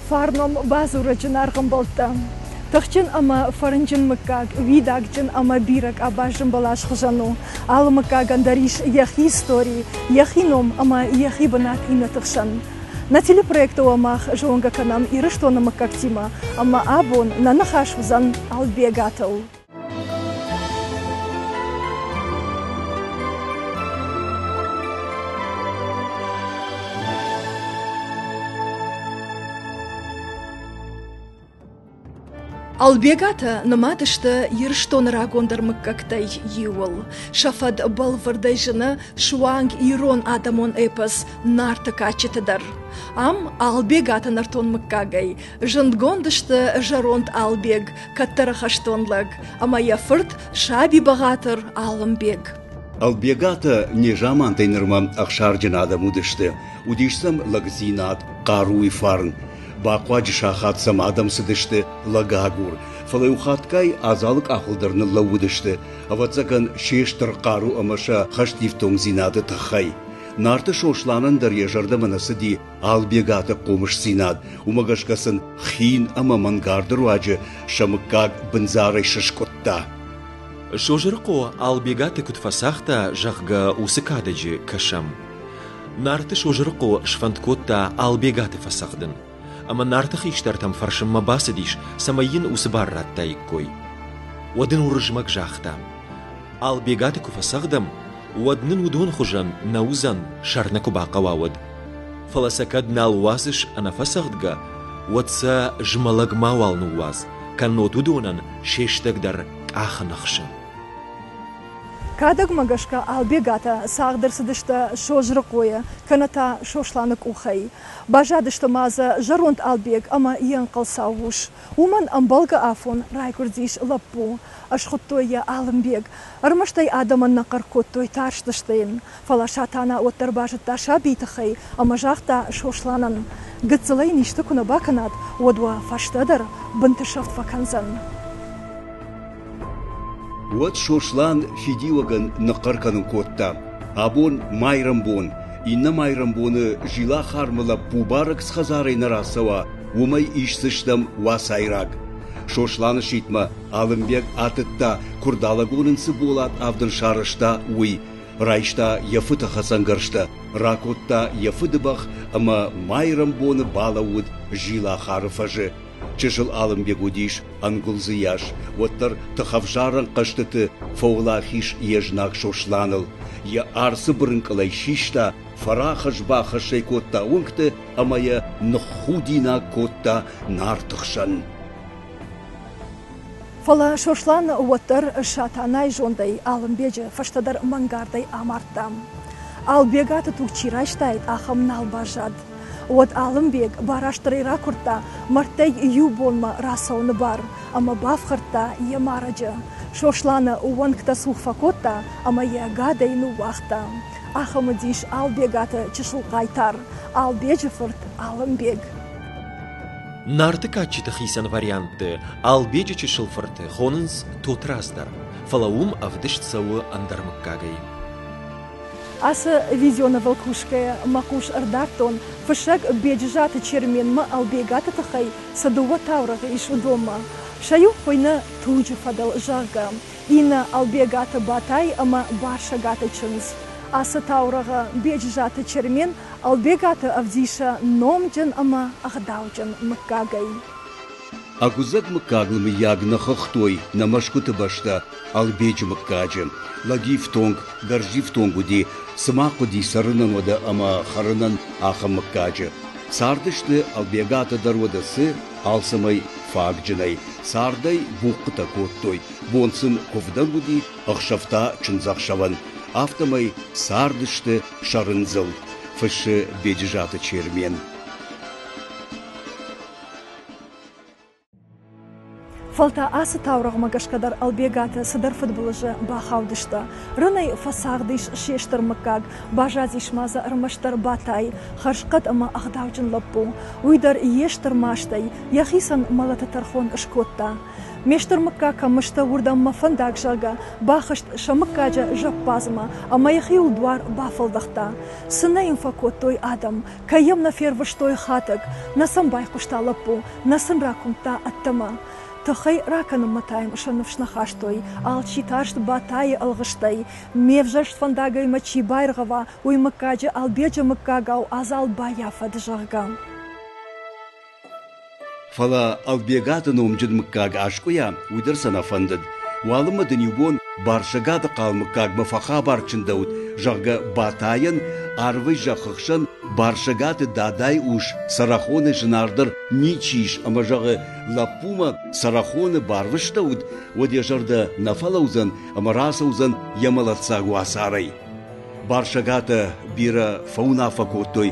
Фарном бадзурӕджы наргъ ӕмбӕлттӕ. Тыхджын ӕмӕ фӕрнджын мыггаг, уидагджын ӕмӕ бирӕ къабазджын бӕлас хуызӕн у. Алы мыггагӕн дӕр ис йӕхи истори, йӕхи ном ӕмӕ йӕхи бынат иннӕты хсӕн. Нӕ телепроекты уӕ мах зонгӕ кӕнӕм Ирыстоны мыггӕгтимӕ ӕмӕ абон нӕ ныхас уыдзӕн Албегатыл. Албегатӕ нымад сты Ирыстоны рагондӕр мыггӕгтӕй иуыл. Сӕ фӕд бӕлвырдӕй зыны суанг ирон адӕмон эпос Нарты кадджыты дӕр. Ам Албегаты нӕртон мыггагӕй зындгонд сты зӕронд Албег, кӕддӕры хӕстон лӕг, ӕмӕ йӕ фырт саби бӕгъатыр Алымбег. Албегатӕ незамантӕй нырмӕ ӕхсарджын адӕм уыдысты. Уыдис сӕм лӕгдзинад, хъаруйы фарн. Бахъуаджы сахат сӕм адӕм цыдысты лӕгагур, фӕлӕ-иу хатгай адзалы къахыл дӕр ныллӕууыдысты, ӕвӕццӕгӕн, се стыр хъару ӕмӕ сӕ хӕстифтонгдзинады тыххӕй. Нарты Сосланӕн дӕр йӕ зӕрдӕмӕ нӕ цыди Албегаты хъомысдзинад, уымӕ гӕсгӕ сын хин ӕмӕ мӕнгарды руаджы сӕ мыггаг бындзарӕй сыскъуыдта. Созырыхъо Албегаты куыд фӕцагъта, зӕгъгӕ, уыцы кадӕджы кӕсӕм. Нарты Созырыхъо сфӕнд кодта Албегаты фӕцӕгъдын, ӕмӕ Нарты хистӕртӕм фӕрсынмӕ бацыдис, цӕмӕй йын уыцы бар радтаиккой. Уӕд ын Уырызмӕг загъта: Албегаты куы фӕцӕгъдӕм, уӕд нын уыдон хуызӕн нӕ уыдзӕн, сӕр нӕ куы бахъӕуа, уӕд. Фӕлӕ сӕ кӕд нал уадзыс ӕнӕфӕцӕгъдгӕ, уӕд сӕ змӕлӕг мауал ныууадз, кӕннод уыдонӕн се стӕг дӕр къахы ныхсы. Кадӕгмӕ гӕсгӕ Албегатӕ цагъд ӕрцыдысты Созырыхъойы кӕнӕ та Сосланы къухӕй. Баззадысты ма дзы зӕронд Албег ӕмӕ йе нхъӕлцау ус. Уымӕн ӕмбӕлгӕ афон райгуырдис лӕппу. Ӕсхуыдтой йӕ Алымбег. Ӕрмӕст ӕй адӕмӕн нӕ хъӕр кодтой, тарстысты йын. Фӕлӕ Сатана уӕддӕр базыдта сабийы тыххӕй ӕмӕ загъта Сосланӕн: Гыццылӕй йын исты куы нӕ бакӕнат, уӕд уӕ фӕстӕдӕр бынты сӕфт фӕкӕндзӕн. Уӕд Сослан фидиуӕгӕн ныхъхъӕр кӕнын кодта: Абон майрӕмбон, иннӕ майрӕмбоны Зилахармы лӕппу барӕг цы хӕдзарӕй нӕ рацӕуа, уымӕй исдзыстӕм уацайраг. Сосланы сидтмӕ Алымбег атыдта, куырдалӕгон ын цы болат авдӕн сарӕзта, уый, райста йӕ фыды хӕцӕнгӕрзтӕ, ракодта йӕ фыды бӕх ӕмӕ майрӕмбоны балӕууыд Зилахары фӕзы. Чысыл Алымбег уыдис ӕнгуылдзы йас, уӕддӕр тыхӕвзарӕн хъӕзтыты фӕуӕлахиз йе знаг Сосланыл. Йӕ арцы бырынкъыл ӕй систа, фӕрахӕсс-бахӕсс ӕй кодта уынгты ӕмӕ йӕ ныххудинаг кодта Нарты хсӕн. Фӕлӕ Сослан уӕддӕр Сатанайы зондӕй Алымбеджы фӕстӕдӕр мӕнгардӕй амардта. Албегаты туг чи райстаид, ахӕм нал баззад. Уӕд Алымбег Барастырӕй ракуырдта мӕрдтӕй иу бонмӕ рацӕуыны бар ӕмӕ бафхӕрдта йӕ марӕджы. Сосланы уӕнгтӕ цух фӕкодта ӕмӕ йӕ ӕгадӕй ныууагъта. Ахӕм уыдис Албегаты чысыл хъайтар, Албеджы фырт Алымбег. Нарты кадджыты хицӕн вариантты Албеджы чысыл фырты хонынц Тотрадз дӕр, фӕлӕ уым ӕвдыст цӕуы ӕндӕр мыггагӕй. Ацы видеонывыл кусгӕйӕ мӕ хъус ӕрдардтон, фыссӕг Беджызаты Черменмӕ Албегаты тыххӕй цы дыууӕ таурӕгъы ис, уыдонмӕ. Сӕ иу хуыйны Туджы фӕдыл, зӕгъгӕ. Иннӕ Албегаты Батай ӕмӕ Барсӕгаты чындз. Ацы таурӕгъы Беджызаты Чермен Албегаты ӕвдисы номджын ӕмӕ ӕгъдауджын мыггагӕй. Ӕгуыдзӕг мыггагыл мыййаг нӕ хыгътой нӕ Мӕскуыты бӕстӕ Албеджы мыггаджы. Лӕгифтонг, гӕрзифтонг уыди, цы ма хъуыди цӕрынӕн уӕдӕ ӕмӕ хӕрынӕн ахӕм мыггаджы. Цардысты Албегатӕ дӕр уӕдӕ цы, алцӕмӕй фагджынӕй. Цардӕй бухъхъытӕ кодтой, бон сын куывдӕн уыди, ӕхсӕв та чындзӕхсӕвӕн. Афтӕмӕй цардысты сӕ рындзыл, фыссы Беджызаты Чермен. Фӕлӕ та ацы таурӕгъмӕ гӕсгӕ дӕр Ӕлбегатӕ цыдӕр фыдбылызы бахаудысты. Рынӕй фӕцагъд ис се стыр мыггаг, баззадис ма дзы ӕрмӕстдӕр Батай, хӕрзхъӕд ӕмӕ ӕгъдауджын лӕппу. Уый дӕр йе стыр мастӕй йӕхицӕн мӕлӕты тӕрхон скодта. Ме стыр мыггаг кӕм сты, уырдӕм мӕ фӕндаг, зӕгъгӕ, бахызт сӕ мыггаджы зӕппадзмӕ ӕмӕ йӕхиуыл дуар бафӕлдӕхта. Цы нӕ йын фӕкодтой адӕм, кӕй йӕм нӕ фервыстой хатӕг, нӕ сӕм байхъуыста лӕппу, нӕ сын ракуымдта ӕддӕмӕ. Тыхӕй ракӕнынмӕ та йӕм сӕ ныфс нӕ хастой, алчи тарст Бӕтӕйы ӕлгъыстӕй, ме взӕрст фӕндагӕй мӕ чи баиргъӕва, уый мыггаджы Албеджы мыггагау адзал баййафӕд, зӕгъгӕ. Фӕлӕ Ӕлбегаты номджын мыггаг аскъуыйа, уый дӕр сӕ нӕ фӕндыд. Уалынмӕ дын иу бон Барсӕгаты хъал мыггагмӕ фӕхабар чындӕуыд, зӕгъгӕ, Бӕтӕйӕн арвӕй зӕххы хсӕн Барсӕгаты дадайы ус Цӕрӕхоны зынаргъдӕр ничи ис ӕмӕ, зӕгъы, лӕппумӕ Цӕрӕхоны барвыстӕуыд, уӕд йӕ зӕрдӕ нӕ фӕлӕудзӕн ӕмӕ рацӕудзӕн йӕ мӕлӕтдзаг уацарӕй. Барсӕгатӕ бирӕ фӕуынаффӕ кодтой,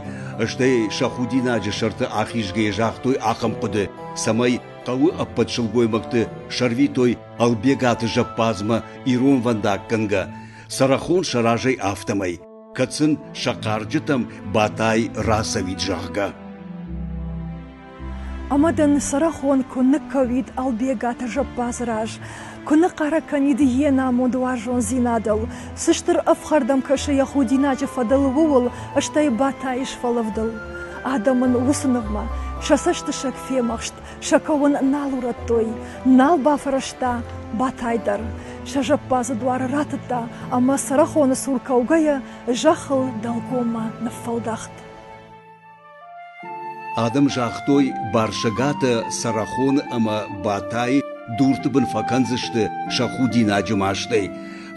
стӕй сӕ худинаджы сӕрты ахизгӕйӕ загътой ахӕм хъуыды, цӕмӕй хъӕуы ӕппӕт сылгоймӕгты сӕрвитой Ӕлбегаты зӕппадзмӕ иронвӕндаггӕнгӕ, Цӕрӕхон сӕ разӕй афтӕмӕй, кӕд сын сӕ хъарджытӕм Батай рацӕуид, зӕгъгӕ. Ӕмӕ дын Цӕрӕхон куы ныккӕуид Ӕлбегаты зӕппадзы раз, куы ныхъхъарӕг кӕнид йе намонд уарзондзинадыл, цы стыр ӕфхӕрд ӕм кӕсы йӕ худинаджы фӕдыл, ууыл, стӕй Бӕтӕйы сфӕлывдыл. Адӕм ын уыцы нывмӕ сӕ цӕстысыг фемӕхст, сӕ кӕуын нал урӕдтой, нал бафӕрӕзта Бӕтӕй дӕр. Сӕ зӕппадзы дуар ратыдта ӕмӕ Цӕрӕхоны цур кӕугӕйӕ зӕххыл дӕлгоммӕ ныффӕлдӕхт. Адӕм загътой, Барсӕгатӕ Цӕрӕхоны ӕмӕ Бӕтӕйы дурты бын фӕкӕндзысты сӕ худинаджы мастӕй,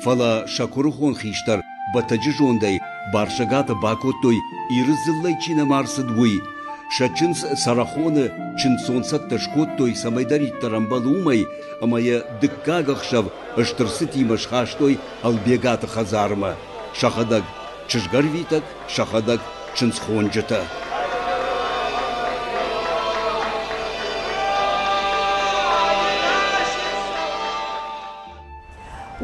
фӕлӕ сӕ куырыхон хистӕр Бӕтӕджы зондӕй Барсӕгатӕ бакодтой, Иры дзыллӕй чи нӕма рцыд, уый. Сӕ чындз Цӕрӕхоны чындздзон цӕттӕ скодтой, цӕмӕйдӕриддӕр ӕмбӕлы, уымӕй, ӕмӕ йӕ дыккаг ӕхсӕв стыр цытимӕ схастой Ӕлбегаты хӕдзармӕ, сӕхӕдӕг чызгӕрвитӕг, сӕхӕдӕг чындзхонджытӕ.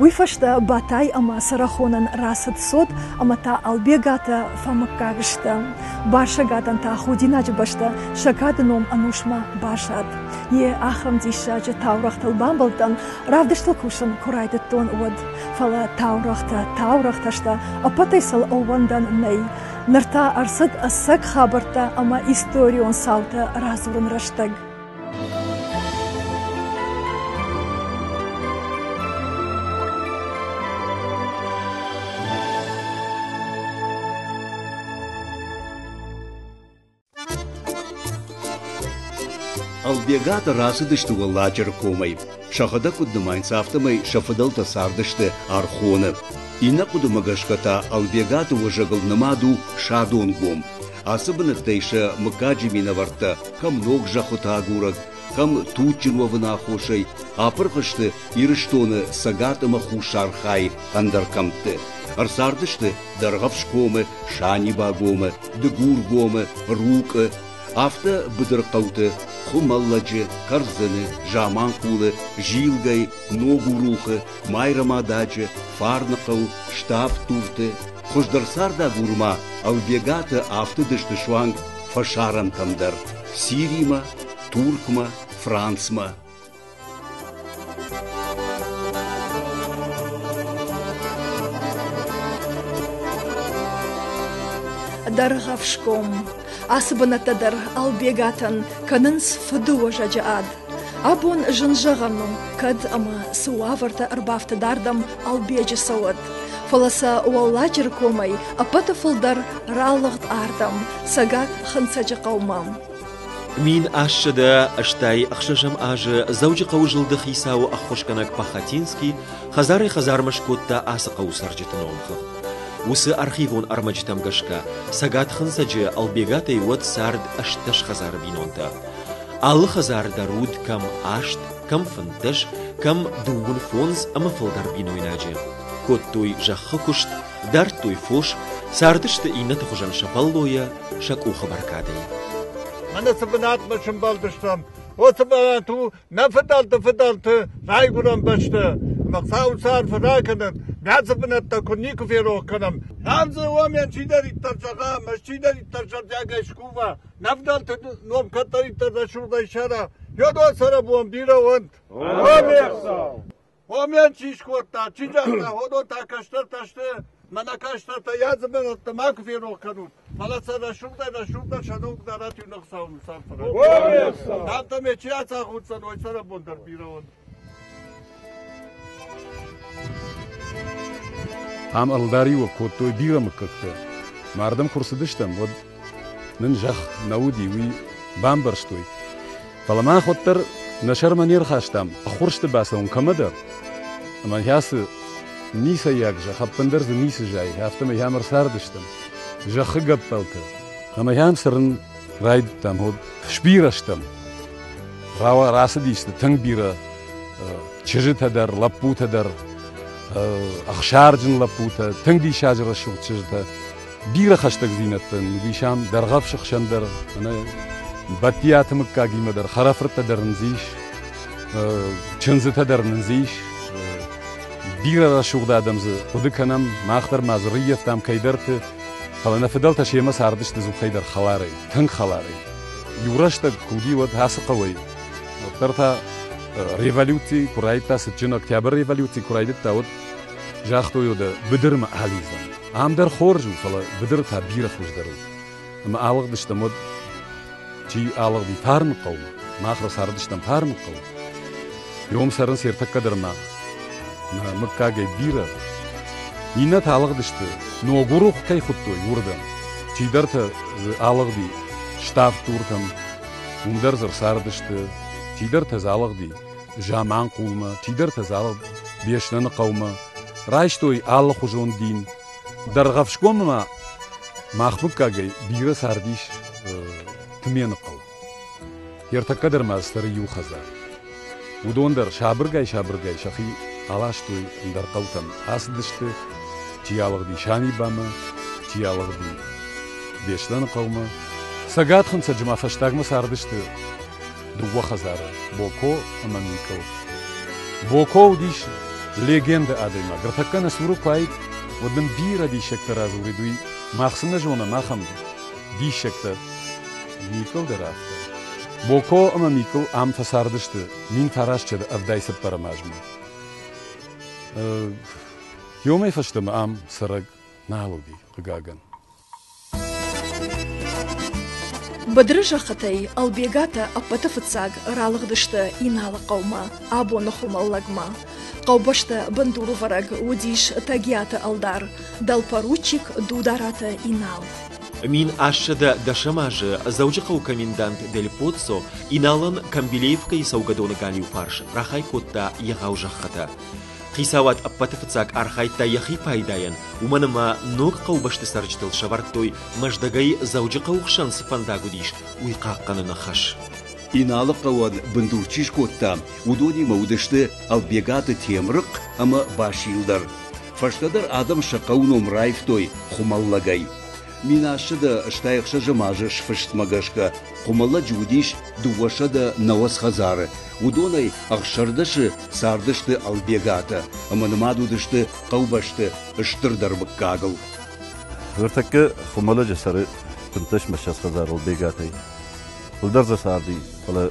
Уый фӕстӕ Батай ӕмӕ Цӕрӕхонӕн рацыд цот ӕмӕ та Ӕлбегатӕ фӕмыггаг сты. Барсӕгатӕн та худинаджы бӕстӕ сӕ кады ном ӕнусмӕ баззад. Йе ахӕм диссаджы таурӕгътыл бамбӕлдтӕн, равдыстыл кусын куы райдыдтон, уӕд. Фӕлӕ таурӕгътӕ таурӕгътӕ сты, ӕппӕтӕй сыл ӕууӕндӕн нӕй. Ныр та ӕрцыд ӕцӕг хабӕрттӕ ӕмӕ историон цаутӕ радзурын рӕстӕг. Ӕлбегатӕ рацыдысты Уӕлладжыры комӕй. Сӕхӕдӕг куыд нымайынц, афтӕмӕй сӕ фыдӕлтӕ цардысты Ӕрхоны. Иннӕ хъуыдымӕ гӕсгӕ та Ӕлбегаты уӕзӕгыл нымад у Садонгом. Ацы бынӕттӕй сӕ мыггаджы минӕвӕрттӕ кӕм ног зӕххытӕ агурӕг, кӕм туджджын уӕвыны аххосӕй апырх сты Ирыстоны цӕгат ӕмӕ хуссар хай ӕндӕр кӕмтты. Ӕрцардысты Дӕргъӕвсгомы, Санибагомы, Дыгургомы, Рукъы, афтӕ быдыр хъӕуты Хуымӕллӕджы, Кӕрдзыны, Заманхъулы, Зилгӕйы, Ногурухы, Майрӕмададжы, Фарныхъӕу, Ставд-Дурты. Хуыздӕр цардагур ма Ӕлбегаты афтыдысты суанг фӕсарӕнтӕм дӕр – Сиримӕ, Туркмӕ, Францмӕ. Дӕргъӕвсгом. Ацы бынӕттӕ дӕр Ӕлбегатӕн кӕнынц фыдыуӕзӕджы ад. Абон зын зӕгъӕн у, кӕд ӕмӕ цы уавӕртӕ ӕрбафтыд ардӕм Ӕлбеджы цӕуӕт. Фӕлӕ сӕ Уӕлладжыры комӕй ӕппӕты фылдӕр ралыгъд ардӕм, Цӕгат Хынцӕджы хъӕумӕ. 1186 азы Дзӕуджыхъӕуы зылды хицауы ӕххуысгӕнӕг Пахотинский хӕдзарӕй-хӕдзармӕ скодта ацы хъӕуы цӕрджыты номхыгъд. Уыцы архивон ӕрмӕджытӕм гӕсгӕ Цӕгат Хынцӕджы Ӕлбегатӕй уӕд цард 18 хӕдзары бинонтӕ. Алы хӕдзар дӕр уыд кӕм аст, кӕм 15, кӕм дыууын фондз ӕмӕ фылдӕр бинойнаджы. Кодтой зӕххы куыст, дардтой фос, цардысты иннӕты хуызӕн сӕ фӕллойӕ, сӕ къухы бӕркадӕй. Мӕнӕ цы бынатмӕ сӕмбӕлдыстӕм, уыцы бынат у нӕ фыдӕлты фыдӕлты райгуырӕн бӕстӕ. Ӕмӕ Хуыцауы арфӕ ракӕнӕд, нӕ дзы бынӕттӕ куы никуы ферох кӕнӕм. Ам дзы уомӕн чидӕриддӕр зӕгъа ӕмӕ чидӕриддӕр зӕрдиагӕй скува, нӕ фыдӕлты ном кӕддӕриддӕр рӕсугъдӕй сӕра. Йодон цӕрӕнбон бирӕ уӕнт. Омӕн чи скодта, чи загъта, уыдон та кӕстӕртӕ сты, мӕнӕ кӕстӕртӕ йӕ дзыбырӕттӕ макуы ферох кӕнут, фӕлӕ сӕ рӕсугъдӕй рӕсугъддӕр сӕ ном дарат иу ныхсауын цард. Афтӕ ме чи ацагъуддзӕн, уый цӕрӕнбон дӕр бирӕ уӕнт. Ам ӕлдариуӕг кодтой бирӕ мыггӕгтӕ. Мардӕм куы рцыдыстӕм, уӕд нын зӕхх нӕ уыди, уый бамбӕрстой. Фӕлӕ мах уӕддӕр нӕ сӕрмӕ не рхастам ӕххуырсты бацӕуын кӕмӕдӕр. Ӕмӕ ацы ницӕйаг зӕхх, ӕппындӕр дзы ницы зайы, афтӕмӕй ам ӕрцардыстӕм зӕххы гӕппӕлты. Ӕмӕ ам цӕрын райдыдтам, уӕд сбирӕ стӕм. Рацыдисты тынг бирӕ чызджытӕ дӕр, лӕппутӕ дӕр, ӕхсарджын лӕппутӕ, тынг диссаджы рӕсугъд чызджытӕ. Бирӕ хӕстӕгдзинӕдтӕ уыдис ам Дӕргъӕвсы хсӕн дӕр, мӕнӕ Бӕттиаты мыггагимӕ дӕр, хӕрӕфырттӕ дӕр нын дзы ис, чындзытӕ дӕр нын дзы ис. Бирӕ рӕсугъд адӕм дзы хъуыды кӕнӕм, мах дӕр ма дзы рыййӕфтам кӕйдӕрты, фӕлӕ нӕ фыдӕлтӕ семӕ цардысты дзухӕй дӕр хӕларӕй, тынг хӕларӕй. Иу рӕстӕг куы уыди, уӕд ацы хъӕуӕй уӕддӕр та революци куы райдыдта, цытджын Октябры революци куы райдыдта, уӕд загътой, уӕдӕ быдырмӕ алидзӕм. Ам дӕр хорз у, фӕлӕ быдыры та бирӕ хуыздӕр у. Ӕмӕ алыгъдыстӕм уӕд, чи алыгъди Фарны хъӕумӕ, мах рацардыстӕм Фарны хъӕуы. Иом цӕрынц ӕртӕккӕ дӕр ма нӕ мыггагӕй бирӕ. Иннӕтӕ алыгъдысты, Ногурух кӕй хуыдтой, уырдӕм. Чидӕртӕ дзы алыгъди Ставд-Дуртӕм, уым дӕр дзы рцардысты, чидӕртӕ дзы алыгъди Заманхъулмӕ, чидӕртӕ дзы алыгъд Беслӕны хъӕумӕ. Райстой алыхуызон дин. Дӕргъӕвсгомы ма мах мыггагӕй бирӕ цардис Тмены хъӕу. Ӕртӕккӕ дӕр ма цӕры иу хӕдзар. Уыдон дӕр сабыргай-сабыргай сӕхи аластой ӕндӕр хъӕутӕм. Ацыдысты, чи алыгъди Санибамӕ, чи алыгъди Беслӕны хъӕумӕ. Цӕгат Хынцӕджы ма фӕстагмӕ цардысты дыууӕ хӕдзары Боко ӕмӕ Микъыл. Боко уыдис легендӕ адӕймаг. Ӕртӕккӕ нӕ цуры куы уаид, уӕд нын бирӕ диссӕгтӕ радзурид, уый мах цы нӕ зонӕм, ахӕм диссӕгтӕ. Микъыл дӕр афтӕ. Боко ӕмӕ Микъыл ам фӕцардысты 1974 азмӕ. Ёмӕй фӕстӕмӕ ам цӕрӕг нал уыди, хъыгагӕн. Быдыры зӕххытӕй Ӕлбегатӕ ӕппӕты фыццаг ралыгъдысты Иналы хъӕумӕ, абоны Хуымӕллӕгмӕ. Хъӕубӕсты бындурывӕрӕг уыдис Тӕгиаты ӕлдар, дӕлпоручик Дудараты Инал. 1810 азы Дзӕуджыхъӕуы комендант Дель Поццо Иналӕн Камбилеевкӕйы цӕугӕдоны галиу фарс рахай кодта егъау зӕххытӕ. Хицауад ӕппӕты фыццаг архайдта йӕхи пайдайӕн, уымӕн ӕмӕ ног хъӕубӕсты цӕрджытыл сӕвӕрдтой Мӕздӕгӕй Дзӕуджыхъӕуы хсӕн цы фӕндаг уыдис, уый хъахъхъӕныны хӕс. Иналы хъӕуӕн бындур чи скодта, уыдонимӕ уыдысты Ӕлбегаты Темырыхъ ӕмӕ Басил дӕр. Фӕстӕдӕр адӕм сӕ хъӕуы ном раивтой Хуымӕллӕгӕй. 1606 азы сфыстмӕ гӕсгӕ Хуымӕллӕджы уыдис 290 хӕдзары, уыдонӕй 16 цардысты Ӕлбегатӕ ӕмӕ нымад уыдысты хъӕубӕсты стырдӕр мыггагыл. Ныртӕккӕ Хуымӕллӕджы цӕры 15 мӕ 20 хӕдзары Ӕлбегатӕй. Фылдӕр дзы царди, фӕлӕ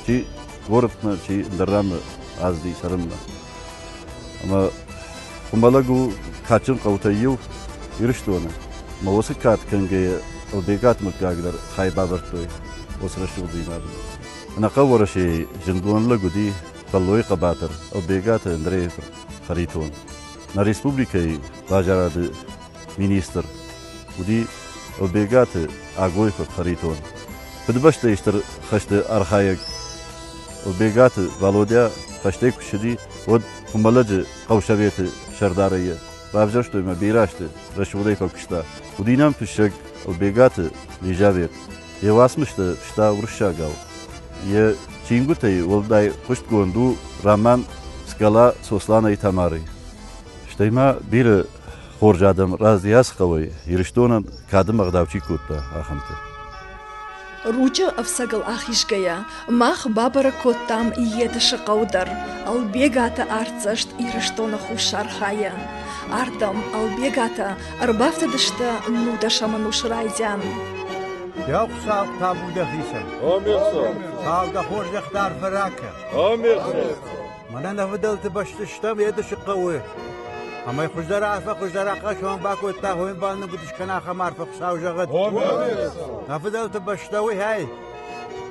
чи горӕтмӕ, чи ӕндӕр ранмӕ ацыди цӕрынмӕ. Ӕмӕ Хуымӕллӕг у кадджын хъӕутӕй иу Ирыстоны. Ӕмӕ уыцы кад кӕнгӕйӕ Ӕлбегаты мыггаг дӕр хай бавӕрдтой уыцы рӕсугъддзинадмӕ. Ӕнӕхъӕн Уӕрӕсейы зындгонд лӕг уыди фӕллойы хъӕбатыр Ӕлбегаты Андрейы фырт Харитон. Нӕ республикӕйы базарады министр уыди Ӕлбегаты Агойы фырт Харитон. Фыдыбӕстӕйы Стыр хӕсты архайӕг Ӕлбегаты Валодя хӕстӕй куы ссыди, уӕд Хуымӕллӕджы хъӕусоветы сӕрдарӕй равзӕрстой мӕ бирӕ азты рӕсугъдӕй фӕкуыста. Уыди нӕм фыссӕг Ӕлбегаты Лизавет. Йӕ уацмыстӕ фыста уырыссагау. Йӕ чингуытӕй уӕлдай хъуыстгонд у роман «Скала Сослана и Тамары». Стӕй ма бирӕ хорз адӕм Разиацы хъӕуӕй Ирыстонӕн кады ӕгъдау чи кодта, ахӕмтӕ. Ручъы ӕфцӕгыл ахизгӕйӕ, мах бабӕрӕг кодтам Едысы хъӕу дӕр, Ӕлбегаты артдзӕст Ирыстоны хуссар хайы. Ардӕм Ӕлбегатӕ ӕрбафтыдысты нудӕсӕм ӕнусы райдиан. Йӕ Хуыцау табу дӕхицӕн. Хуыцау дӕ хорзӕх дӕ арфӕ ракӕ. Мӕнӕ нӕ фыдӕлты бӕсты стӕм Едысы хъӕуы. Ӕмӕ хуыздӕр арфӕ, хуыздӕр ахъаз бакодта, хойын баныгуыд скӕна ахӕм арфӕ Хуыцау зӕгъӕд. Нӕ фыдӕлты бӕстӕ уый хай.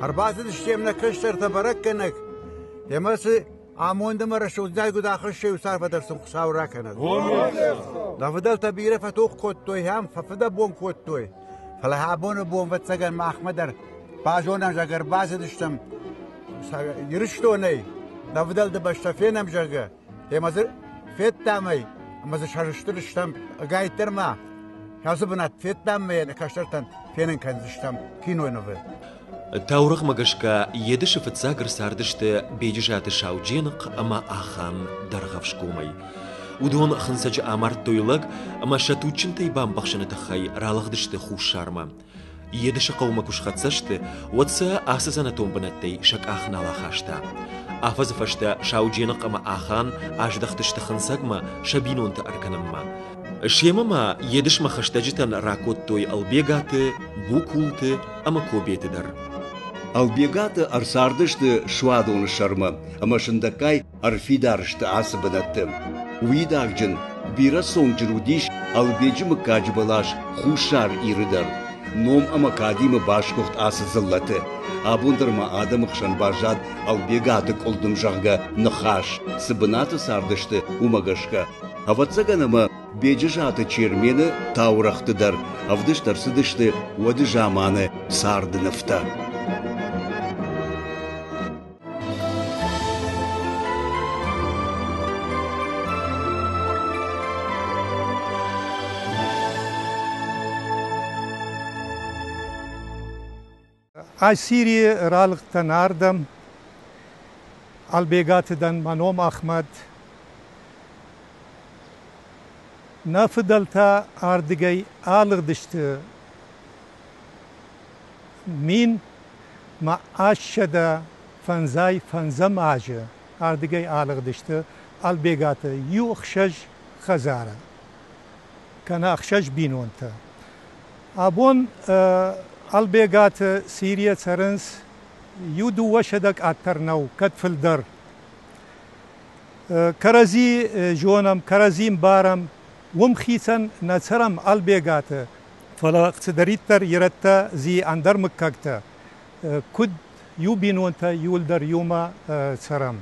Ӕрбацыдыстӕм нӕ кӕстӕртӕ бӕрӕггӕнӕг. Ӕмӕ цы амонд ӕмӕ рӕсугъддзинад куыд ахӕссы, уыцы арфӕ дӕр сын Хуыцау ракӕнӕд. Нӕ фыдӕлтӕ бирӕ фӕтох кодтой ам, фӕфыдӕбон кодтой. Фӕлӕ абоны бон, ӕвӕццӕгӕн, махмӕ дӕр базонӕм, зӕгъгӕ, ӕрбацыдыстӕм Ирыстонӕй, нӕ фыдӕлты бӕстӕ фенӕм, зӕгъгӕ, ӕмӕ дзы федтам ӕй, ӕмӕ дзы сӕрыстыр стӕм, ӕгайтдӕр ма ацы бынат федтам ӕмӕ йӕ кӕстӕртӕн фенын кӕндзыстӕм кинонывы. Таурӕгъмӕ гӕсгӕ Едысы фыццаг ӕрцардысты Беджызаты Саудженыхъ ӕмӕ Ахан Дӕргъӕвсгомӕй. Уыдон хынцӕджы амардтой лӕг ӕмӕ сӕ туджджынтӕй бамбӕхсыны тыххӕй ралыгъдысты Хуссармӕ. Едысы хъӕумӕ куы схӕццӕ сты, уӕд сӕ ацы дзӕнӕтон бынӕттӕй сӕ къах нал ахаста. Афӕдзы фӕстӕ Саудженыхъ ӕмӕ Ахан аздӕхтысты хынцӕгмӕ сӕ бинонты ӕркӕнынмӕ. Семӕ ма Едысмӕ хӕстӕджытӕн ракодтой Ӕлбегаты, Букулты ӕмӕ Кобеты дӕр. Ӕлбегаты ӕрцардысты суадоны сӕрмӕ ӕмӕ сындӕггай ӕрфидар сты ацы бынӕтты. Уидагджын, бирӕ цонгджын уыдис Ӕлбеджы мыггаджы бӕлас Хуссар Иры дӕр. Ном ӕмӕ кадимӕ басгуыхт ацы дзыллӕты. Абон дӕр ма адӕмы хсӕн баззад Ӕлбегаты къуылдым, зӕгъгӕ, ныхас, цы бынаты цардысты, уымӕ гӕсгӕ. Ӕвӕццӕгӕн ӕмӕ Беджызаты Чермены таурӕгъты дӕр ӕвдыст ӕрцыдысты уӕды заманы царды нывтӕ. Ассирийы ралыгъдтӕн ардӕм. Ӕлбегаты дӕн, мӕ ном Ахмӕт. Нӕ фыдӕлтӕ ардыгӕй алыгъдысты 1855 азы ардыгӕй алыгъдысты Ӕлбегаты иу ӕхсӕз хӕдзары, кӕнӕ ӕхсӕз бинонтӕ. Абон Ӕлбегаты Сирийӕ цӕрынц иу дыууӕсӕдӕ къаддӕр нӕу, кӕд фылдӕр. Кӕрӕдзи зонӕм, кӕрӕдзи мбарӕм, уым хицӕн нӕ цӕрӕм Ӕлбегаты, фӕлӕ цыдӕриддӕр ирӕттӕ дзи ӕндӕр мыггӕгтӕ, куыд иу бинонтӕ иуылдӕр иумӕ цӕрӕм.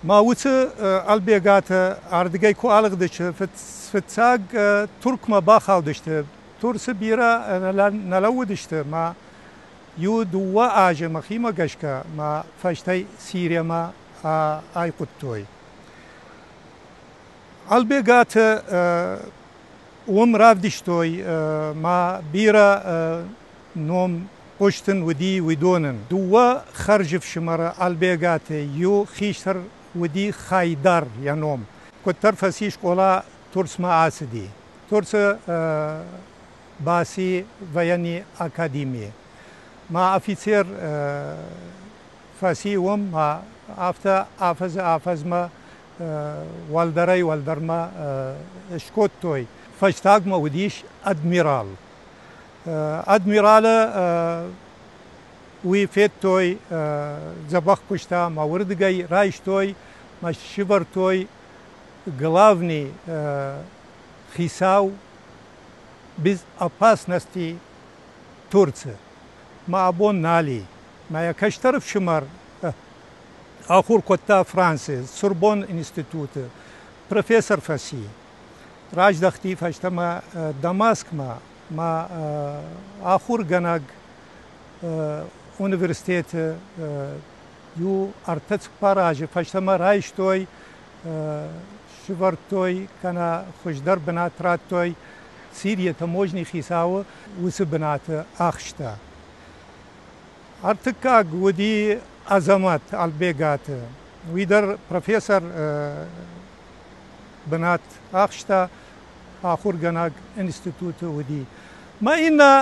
Ма уыцы Ӕлбегаты ардыгӕй куы алыгъдысты, фыццаг Туркмӕ бахаудысты. Турцы бирӕ нӕ лӕууыдысты, ма иу-дыууӕ азы мӕхимӕ гӕсгӕ ма фӕстӕ Сириямӕ айхъуыдтой. Ӕлбегаты уым равдыстой ма бирӕ ном хъуыстын уыди уыдонӕн. Дыууӕ хӕрзӕфсымӕры Ӕлбегаты иу хистӕр уыди Хайдар йӕ ном. Куыддӕр фӕци скъола, Турцмӕ ацыди. Турцы баци военный академийы. Ма афицер фӕци уым, ма афтӕ афӕдзы-афӕдзмӕ уӕлдӕрӕй-уӕлдӕрмӕ скодтой. Фӕстагмӕ уыдис адмирал. Адмиралы уый федтой, дзӕбӕх куыста ӕмӕ уырдыгӕй райстой мӕ сывӕрдтой главный хицау безопасности Турции. Мӕ абон нал и. Мӕ йӕ кӕстӕр ӕфсымӕр ахуыр кодта Францы Сурбон институты, профессор фӕци. Раздӕхти фӕстӕмӕ Дамаскмӕ, мӕ ахуыргӕнӕг университеты иу ӕртӕ-цыппар азы фӕстӕмӕ райстой, сывӕрдтой кӕнӕ хуыздӕр бынат радтой Сирийы таможни хицауы уыцы бынаты ахста. Ӕртыккаг уыди Азӕмӕт Ӕлбегаты. Уый дӕр профессор бынат ахста, ахуыргӕнӕг институты уыди. Мӕ иннӕ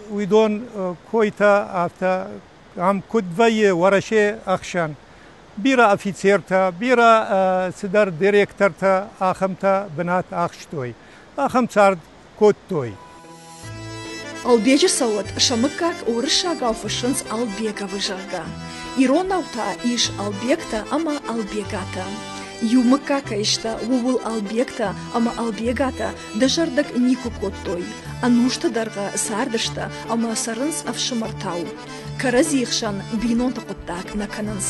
уыдон койтӕ афтӕ ам куыд вӕййы Уӕрӕсе ӕхсӕн. Бирӕ офицертӕ, бирӕ цыдӕр директортӕ ахӕмтӕ бынат ахстой. Ахӕм цард кодтой. Албеджы цӕуӕт сӕ мыггаг уырыссагау фыссынц Албеговы, зӕгъгӕ. Иронау та ис Албегтӕ ӕмӕ Албегатӕ. Иу мыггаг кӕй сты, ууыл Албегтӕ ӕмӕ Албегатӕ дызӕрдыг никуы кодтой. Ӕнусты дӕргъы цардысты ӕмӕ цӕрынц ӕфсымӕртау. Кӕрӕдзийы хсӕн бинонты хъуыддаг нӕ кӕнынц.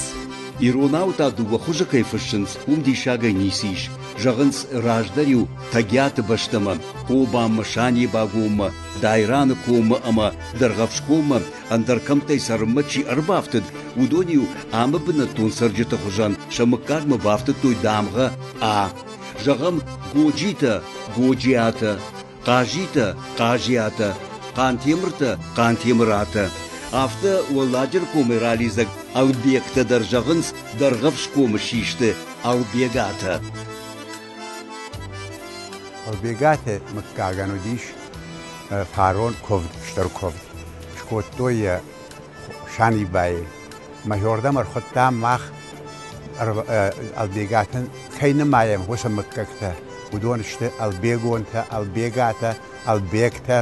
Иронау та дыууӕ хуызы кӕй фыссынц, уым диссагӕй ницы ис. Зӕгъынц, раздӕр-иу Тӕгиаты бӕстӕмӕ, Хъобанмӕ, Санибагоммӕ, Дайраны коммӕ ӕмӕ Дӕргъӕвсгоммӕ ӕндӕр кӕмттӕй цӕрынмӕ чи ӕрбафтыд, уыдон-иу амы бынӕттон цӕрджыты хуызӕн сӕ мыггагмӕ бафтыдтой дамгъӕ А. Зӕгъӕм, Годжитӕ, Годжиатӕ, Хъазитӕ, Хъазиатӕ, Хъантемыртӕ, Хъантемыратӕ. Афтӕ Уӕлладжыры комӕй ралидзӕг Ӕлбегтӕ дӕр зӕгъынц, Дӕргъӕвсгомы систы Ӕлбегатӕ. Ӕлбегаты мыггагӕн уыдис фарон куывд, стыр куывд. Скодтой йӕ Санибайы. Мӕхиордӕм ӕрхуыдтам мах Ӕлбегатӕн кӕй нымайӕм, уыцы мыггӕгтӕ. Уыдон сты Ӕлбегонтӕ, Ӕлбегатӕ, Ӕлбегтӕ.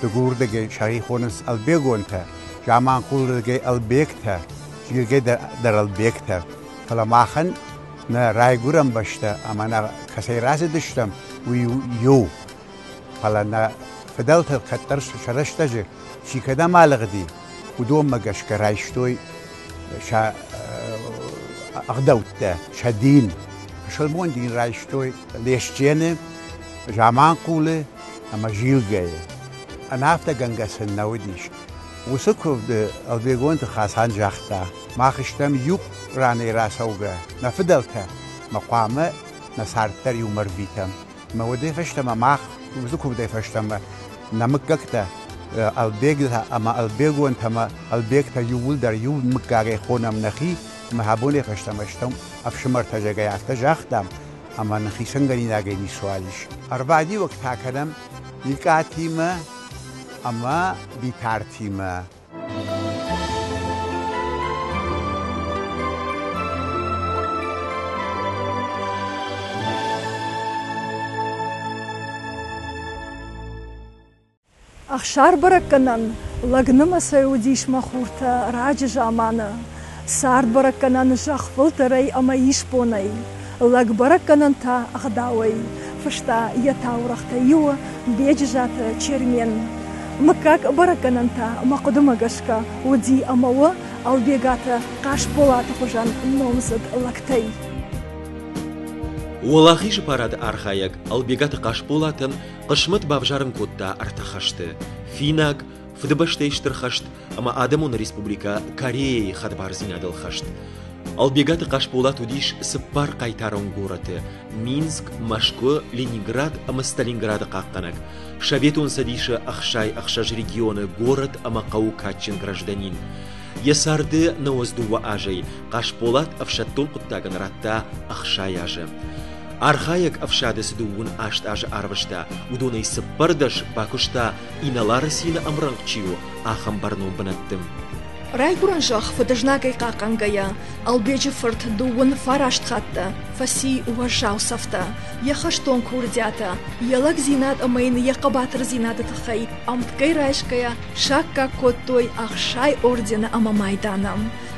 Дыгурдыгӕй сӕхи хонынц Ӕлбегонтӕ, Заманхъулырдыгӕй Ӕлбегтӕ, Зилгӕ дӕр Ӕлбегтӕ. Фӕлӕ махӕн нӕ райгуырӕн бӕстӕ ӕмӕ нӕ кӕцӕй рацыдыстӕм, уый у иу. Фӕлӕ нӕ фыдӕлтӕ кӕддӕр сӕ рӕстӕджы чи кӕдӕм алыгъди, уыдонмӕ гӕсгӕ райстой сӕ ӕгъдӕуттӕ, сӕ дин. Пысылмон дин райстой Лесчены, Заманхъулы ӕмӕ Зилгӕйы. Ӕнӕафтӕгӕнгӕ сын нӕ уыдис. Уыцы куывды Ӕлбегонты Хасан загъта, мах стӕм иу ранӕй рацӕугӕ, нӕ фыдӕлтӕ, мӕ хъуамӕ нӕ цард дӕр иумӕ рвитӕм. Мӕ уӕдӕй фӕстӕмӕ мах уыцы куывдӕй фӕстӕмӕ нӕ мыггӕгтӕ Ӕлбегтӕ ӕмӕ Ӕлбегонтӕ ӕмӕ Ӕлбегтӕ иууылдӕр иу мыггагӕй хонӕм нӕхи, ӕмӕ абонӕй фӕстӕмӕ стӕм ӕфсымӕртӕ, зӕгъгӕ, афтӕ загътам, ӕмӕ нын хицӕнгӕнинагӕй ницуал ис. Ӕрвадиуӕг та кӕнӕм Икъатимӕ ӕмӕ Битартимӕ. Ӕхсар бӕрӕггӕнӕн лӕг нымӕцӕй уыдис мӕ хуртӕ раджы заманы. Цард бӕрӕггӕнӕн зӕхх фылдӕрӕй ӕмӕ исбонӕй, лӕг бӕрӕггӕнӕн та ӕгъдауӕй, фыста йӕ таурӕгътӕ иуы Беджызаты Чермен. Мыггаг бӕрӕггӕнӕн та, мӕ хъуыдымӕ гӕсгӕ, уыди ӕмӕ у Ӕлбегаты Хъасболаты хуызӕн номдзыд лӕгтӕй. Уӕлахизы парады архайӕг Ӕлбегаты Хъасболатӕн хъысмӕт бавзарын кодта ӕртӕ хӕсты: финаг, Фыдыбӕстӕйы Стыр хӕст ӕмӕ Адӕмон Республикӕ Кореяйы хӕдбардзинадыл хӕст. Ӕлбегаты Хъасболат уыдис цыппар хъайтарон горӕты – Минск, Мӕскуы, Ленинград ӕмӕ Сталинграды хъахъхъӕнӕг, Советон Цӕдисы 66 регионы горӕт ӕмӕ хъӕуы кадджын гражданин. Йӕ царды 92 азӕй Хъасболат ӕфсӕддон хъуыддагӕн радта 60 азы. Архайӕг ӕфсады цы дыууын аст азы арвыста, уыдонӕй 14 бакуыста инӕлары цины ӕмрӕнхъ чи у, ахӕм бӕрнон бынӕтты. Райгуырӕн зӕхх фыдызнагӕй хъахъхъӕнгӕйӕ, Ӕлбеджы фырт дыууын фараст хатты фӕци уӕззау цӕфтӕ. Йӕ хӕстон курдиатӕ, йӕ лӕгдзинад ӕмӕ йын йӕ хъӕбатырдзинады тыххӕй ӕмткӕй райсгӕйӕ саккаг кодтой 60 ордены ӕмӕ майданы.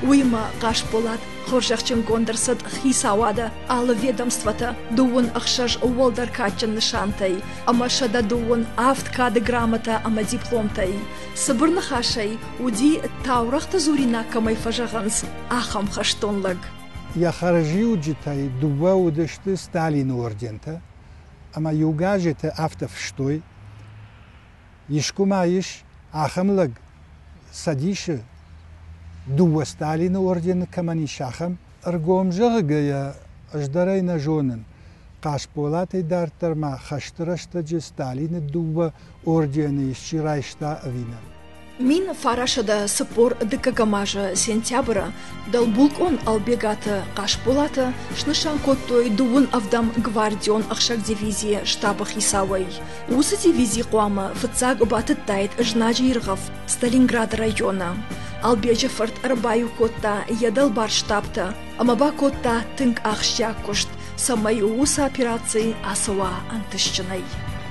Уыимӕ Хъасболат хорзӕхджынгонд ӕрцыд хицауады алы ведомствоты 26 уӕлдӕр кадджын нысантӕй ӕмӕ 127 кады грамотӕ ӕмӕ дипломтӕй. Цыбыр ныхасӕй, уыди, таурӕгъты дзуринаг кӕмӕй фӕзӕгъынц, ахӕм хӕстон лӕг. Йӕ хӕрзиуджытӕй дыууӕ уыдысты Сталины ордентӕ, ӕмӕ иу газеты афтӕ фыстой, Искуы ма ис ахӕм лӕг Цӕдисы, дыууӕ Сталины ордены кӕмӕн ис, ахӕм? Ӕргом зӕгъгӕйӕ, ӕз дӕр ӕй нӕ зонын. Хъасболатӕй дарддӕр ма хӕсты рӕстӕджы Сталины дыууӕ ордены исчи райста ӕви нӕ? 1940 дыккӕгӕм азы сентябры дӕлбулкъон Ӕлбегаты Хъасболаты снысан кодтой дыууын ӕвдӕм гвардион ӕхсӕг дивизийы штабы хицауӕй. Уыцы дивизи хъуамӕ фыццаг батыдтаид знаджы иргъӕф Сталинграды районы. Албеджы фырт ӕрбаиу кодта йӕ дӕлбар штабтӕ ӕмӕ бакодта тынг ахсджиаг куыст, цӕмӕй уыцы операци ацӕуа ӕнтыстджынӕй.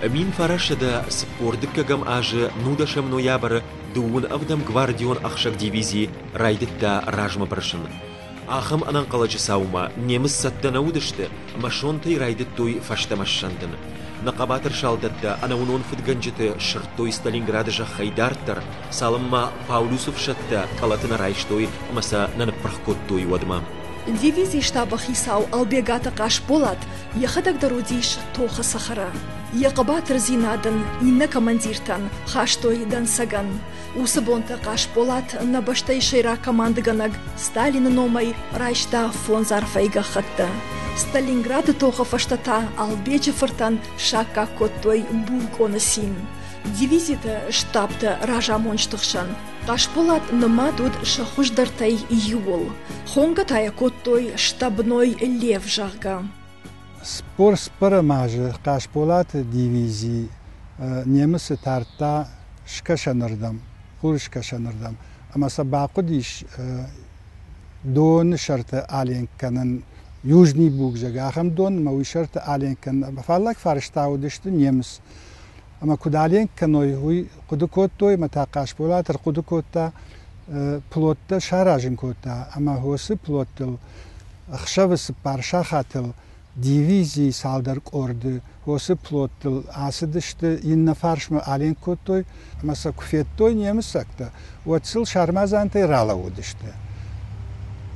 1942 азы 19 ноябры дыууын ӕвдӕм гвардион ӕхсӕг дивизи райдыдта размӕ бырсын. Ахӕм ӕнӕнхъӕлӕджы цаумӕ немыц цӕттӕ нӕ уыдысты ӕмӕ сонтӕй райдыдтой фӕстӕмӕ ссӕндын. Нӕ хъӕбатыр салдӕттӕ ӕнӕуынон фыдгӕнджыты сырдтой Сталинграды зӕххӕй дарддӕр, цалынмӕ Паулюсы фсӕдтӕ къӕлӕты нӕ райстой ӕмӕ сӕ нӕ ныппырх кодтой, уӕдмӕ. Дивизийы штабы хицау Ӕлбегаты Хъасболат йӕхӕдӕг дӕр уыдис тохы цӕхӕры. Йӕ хъӕбатырдзинад ын иннӕ командиртӕн хастой дӕнцӕгӕн. Уыцы бонты Хъасболат нӕ бӕстӕйы сӕйраг командыгӕнӕг Сталины номӕй райста фондз арфӕйы гӕххӕтты. Сталинграды тохы фӕстӕ та Албеджы фыртӕн саккаг кодтой булкъоны цин. Дивизиты штабты разамонджыты хсӕн Хъасболат нымад уыд сӕ хуыздӕртӕй иуыл. Хонгӕ та йӕ кодтой штабной лев, зӕгъгӕ. 44 азы Хъасболаты дивизи немыцы тардта скӕсӕнырдӕм, хурыскӕсӕнырдӕм, ӕмӕ сӕ бахъуыдис доны сӕрты аленк кӕнын Южный Буг, зӕгъгӕ, ахӕм дон ӕмӕ уый сӕрты аленк кӕнын. Фаллаг фарста уыдысты немыц. Ӕмӕ куыд аленк кӕной, уый хъуыды кодтой, ӕмӕ та Хъасболат ӕрхъуыды кодта, плоттӕ саразын кодта ӕмӕ уыцы плоттыл ӕхсӕвы цыппар сахатыл дивизийы цалдӕр къорды уыцы плоттыл ацыдысты, иннӕ фарсмӕ аленк кодтой ӕмӕ сӕ куы федтой немыцӕгтӕ, уӕд сыл сармадзантӕй ралӕууыдысты.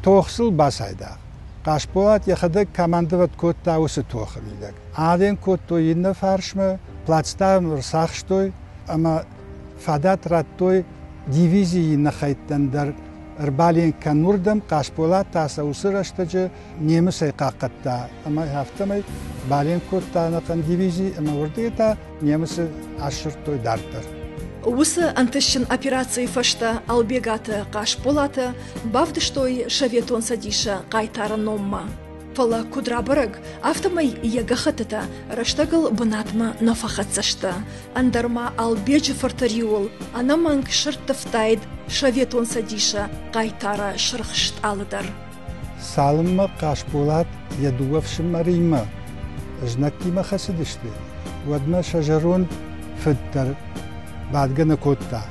Тох сыл бацайдагъ. Хъасболат йӕхӕдӕг командовать кодта уыцы тохы мидӕг. Аленк кодтой иннӕ фарсмӕ, плацдарм ӕрцахстой ӕмӕ фадат радтой дивизийы иннӕ хӕйттӕн дӕр ӕрбаленк кӕнын уырдӕм. Хъасболат та сӕ уыцы рӕстӕджы немыцӕй хъахъхъӕдта ӕмӕ афтӕмӕй баленк кодта ӕнӕхъӕн дивизи ӕмӕ уырдыгӕй та немыцы ассырдтой дарддӕр. Уыцы ӕнтыстджын операцийы фӕстӕ Ӕлбегаты Хъасболаты бавдыстой Советон Цӕдисы хъайтары номмӕ. Фӕлӕ куыд рабӕрӕг, афтӕмӕй йӕ гӕххӕттытӕ рӕстӕгыл бынатмӕ нӕ фӕхӕццӕ сты. Ӕндӕр ма Албеджы фырты риуыл ӕнӕмӕнг сӕрттывтаид Советон Цӕдисы хъайтары сырх стъалы дӕр. Цалынмӕ Хъасболат йӕ дыууӕ фсымӕримӕ знӕгтимӕ хӕцыдысты, уӕдмӕ сӕ зӕронд фыд дӕр бадгӕ нӕ кодта.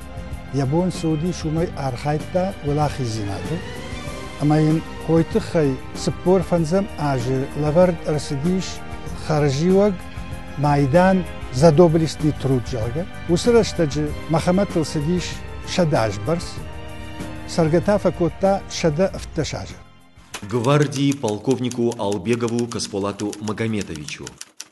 Йӕ бон цы уыдис, уымӕй архайдта уӕлахиздзинады. Ӕмӕ йын хойы тыххӕй 45 азы лӕвӕрд ӕрцыдис хӕрзиуӕг майдан «За доблестный труд», зӕгъгӕ. Уыцы рӕстӕджы Мӕхӕмӕтыл цыдис 100 азы бӕрц. Цӕргӕ та фӕкодта 117 азы. Гвардии полковнику Албегову Касполату Магометовичу.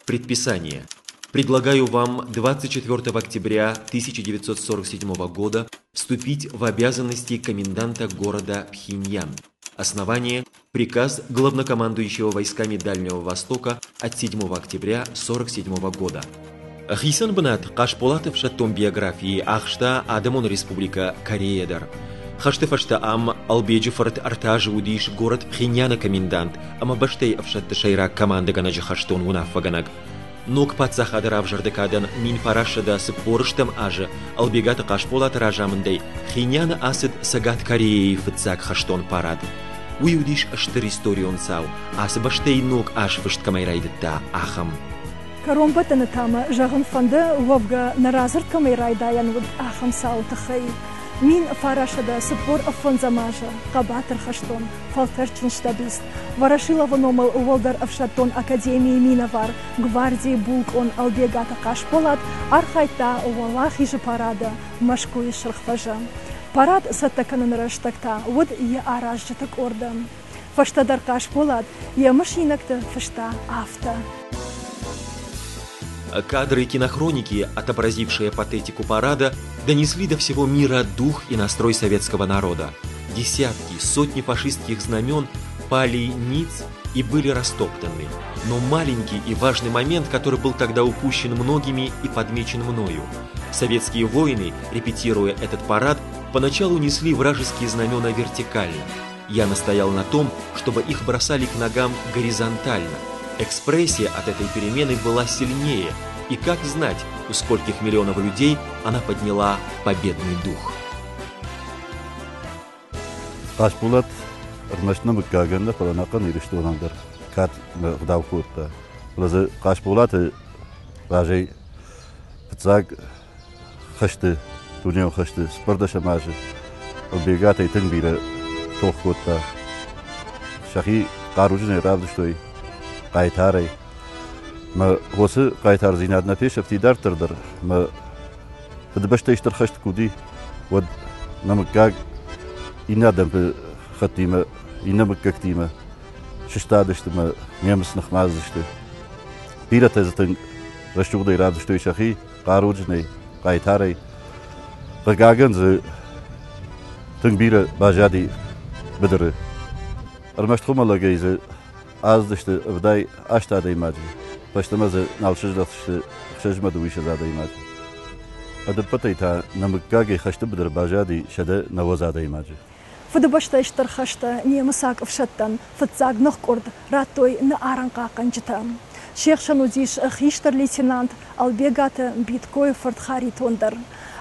Предписание. Предлагаю вам 24 октября 1947 года вступить в обязанности коменданта города Пхеньян. Основание – приказ главнокомандующего войсками Дальнего Востока от 7 октября 1947 года. Хицӕн бынат Хъасболаты ӕфсӕддон биографийы ахста Адӕмон Республикӕ Корея дӕр. Хӕсты фӕстӕ ам Ӕлбеджы фырт ӕртӕ азы уыдис горӕт Пхеньяны комендант ӕмӕ бӕстӕйы ӕфсӕдты сӕйраг командӕгӕнӕджы хӕстон уынаффӕгӕнӕг. Ног паддзахады равзӕрды кадӕн 1940 азы Ӕлбегаты Хъасболаты разамындӕй Пхеньяны ацыд Цӕгат Кореяйы фыццаг хӕстон парад. Уый уыдис стыр историон цау, ацы бӕстӕйы ног азфыст кӕмӕй райдыдта, ахӕм. Кӕронбӕттӕны та мӕ зӕгъын фӕнды, уӕвгӕ нӕ радзырд кӕмӕй райдайӕн уыд, ахӕм цауы тыххӕй. 1945 азы хъӕбатыр хӕстон, фӕлтӕрдджын штабист, Ворошиловы номыл Уӕлдӕр ӕфсӕддон академийы минӕвар, гвардийы булкъон Ӕлбегаты Хъасболат архайдта Уӕлахизы парады Мӕскуыйы Сырх фӕзы. Парад цӕттӕ кӕныны рӕстӕг та уыд йӕ аразджыты къорды. Фӕстӕдӕр Хъасболат йӕ мысинӕгты фыста афтӕ. Кадры кинохроники, отобразившие патетику парада, донесли до всего мира дух и настрой советского народа. Десятки, сотни фашистских знамен пали ниц и были растоптаны. Но маленький и важный момент, который был тогда упущен многими и подмечен мною. Советские воины, репетируя этот парад, поначалу несли вражеские знамена вертикально. Я настоял на том, чтобы их бросали к ногам горизонтально. Экспрессия от этой перемены была сильнее, и как знать, у скольких миллионов людей она подняла победный дух. Хъасболат ӕрмӕст нӕ мыггагӕн нӕ, фӕлӕ ӕнӕхъӕн Ирыстонӕн дӕр кад ӕгъдау кодта. Фӕлӕ дзы Хъасболаты разӕй Фыццаг хӕсты, дунеон хӕсты цыппӕрдӕсӕм азы Ӕлбегатӕй тынг бирӕ тох кодта. Сӕхи хъаруджынӕй равдыстой хъайтарӕй. Мӕ уыцы хъайтардзинад нӕ фесӕфти дарддӕр дӕр. Мӕ Фыдыбӕстӕйы Стыр хӕст куы уыди, уӕд нӕ мыггаг иннӕ адӕмты хӕттимӕ, иннӕ мыггӕгтимӕ сыстадысты мӕ немыц ныхмӕ ацыдысты. Бирӕтӕ дзы тынг рӕсугъдӕй равдыстой сӕхи, хъаруджынӕй, хъайтарӕй. Хъыгагӕн дзы тынг бирӕ баззади быдыры. Ӕрмӕст хуымӕллӕгӕй дзы ацыдысты 78 адӕймаджы, фӕстӕмӕ дзы нал сыздӕхтысты ӕхсӕзмӕ дыууиссӕдз адӕймаджы. Ӕдӕппӕтӕй та нӕ мыггагӕй хӕсты быдыры баззади 190 адӕймаджы. Фыдыбӕстӕйы Стыр хӕсты немыцаг ӕфсӕдтӕн фыццаг ныхкъуырд радтой нӕ арӕнхъахъхъӕнджытӕ. Се хсӕн уыдис хистӕр лейтенант Ӕлбегаты Биткойы фырт Харитон дӕр.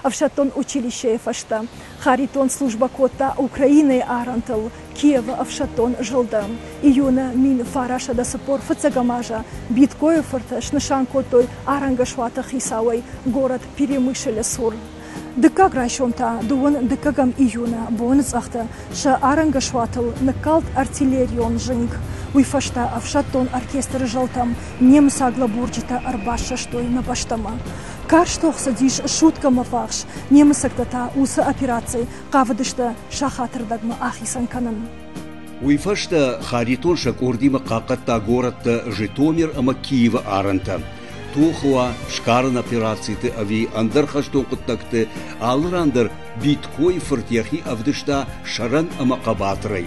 Ӕфсӕддон училищейы фӕстӕ Харитон службӕ кодта Украинӕйы арӕнтыл Киевы ӕфсӕддон зылды. Июны 1945 азы Биткойы фырты снысан кодтой арӕнгӕсуаты хицауӕй горӕт Перемышлы цур. Дыккаг райсом та дыууын дыккӕгӕм июны боныцъӕхты сӕ арӕнгӕсуатыл ныккалд артиллерион зынг. Уый фӕстӕ ӕфсӕддон оркестры зӕлтӕм немыцаг лӕбурджытӕ ӕрбассӕстой нӕ бӕстӕмӕ. Карз тох цыдис суткӕмӕ фахс, немыцӕгтӕ та уыцы операци хъавыдысты сахатырдӕгмӕ ахицӕн кӕнын. Уый фӕстӕ Харитон сӕ къордимӕ хъахъхъӕдта горӕттӕ Житомир ӕмӕ Киевы арӕнтӕ. Тохы уа, сгарын операциты ӕви ӕндӕр хӕстон хъуыддӕгты алы ран дӕр Биткойы фырт йӕхи ӕвдыста сӕрӕн ӕмӕ хъӕбатырӕй.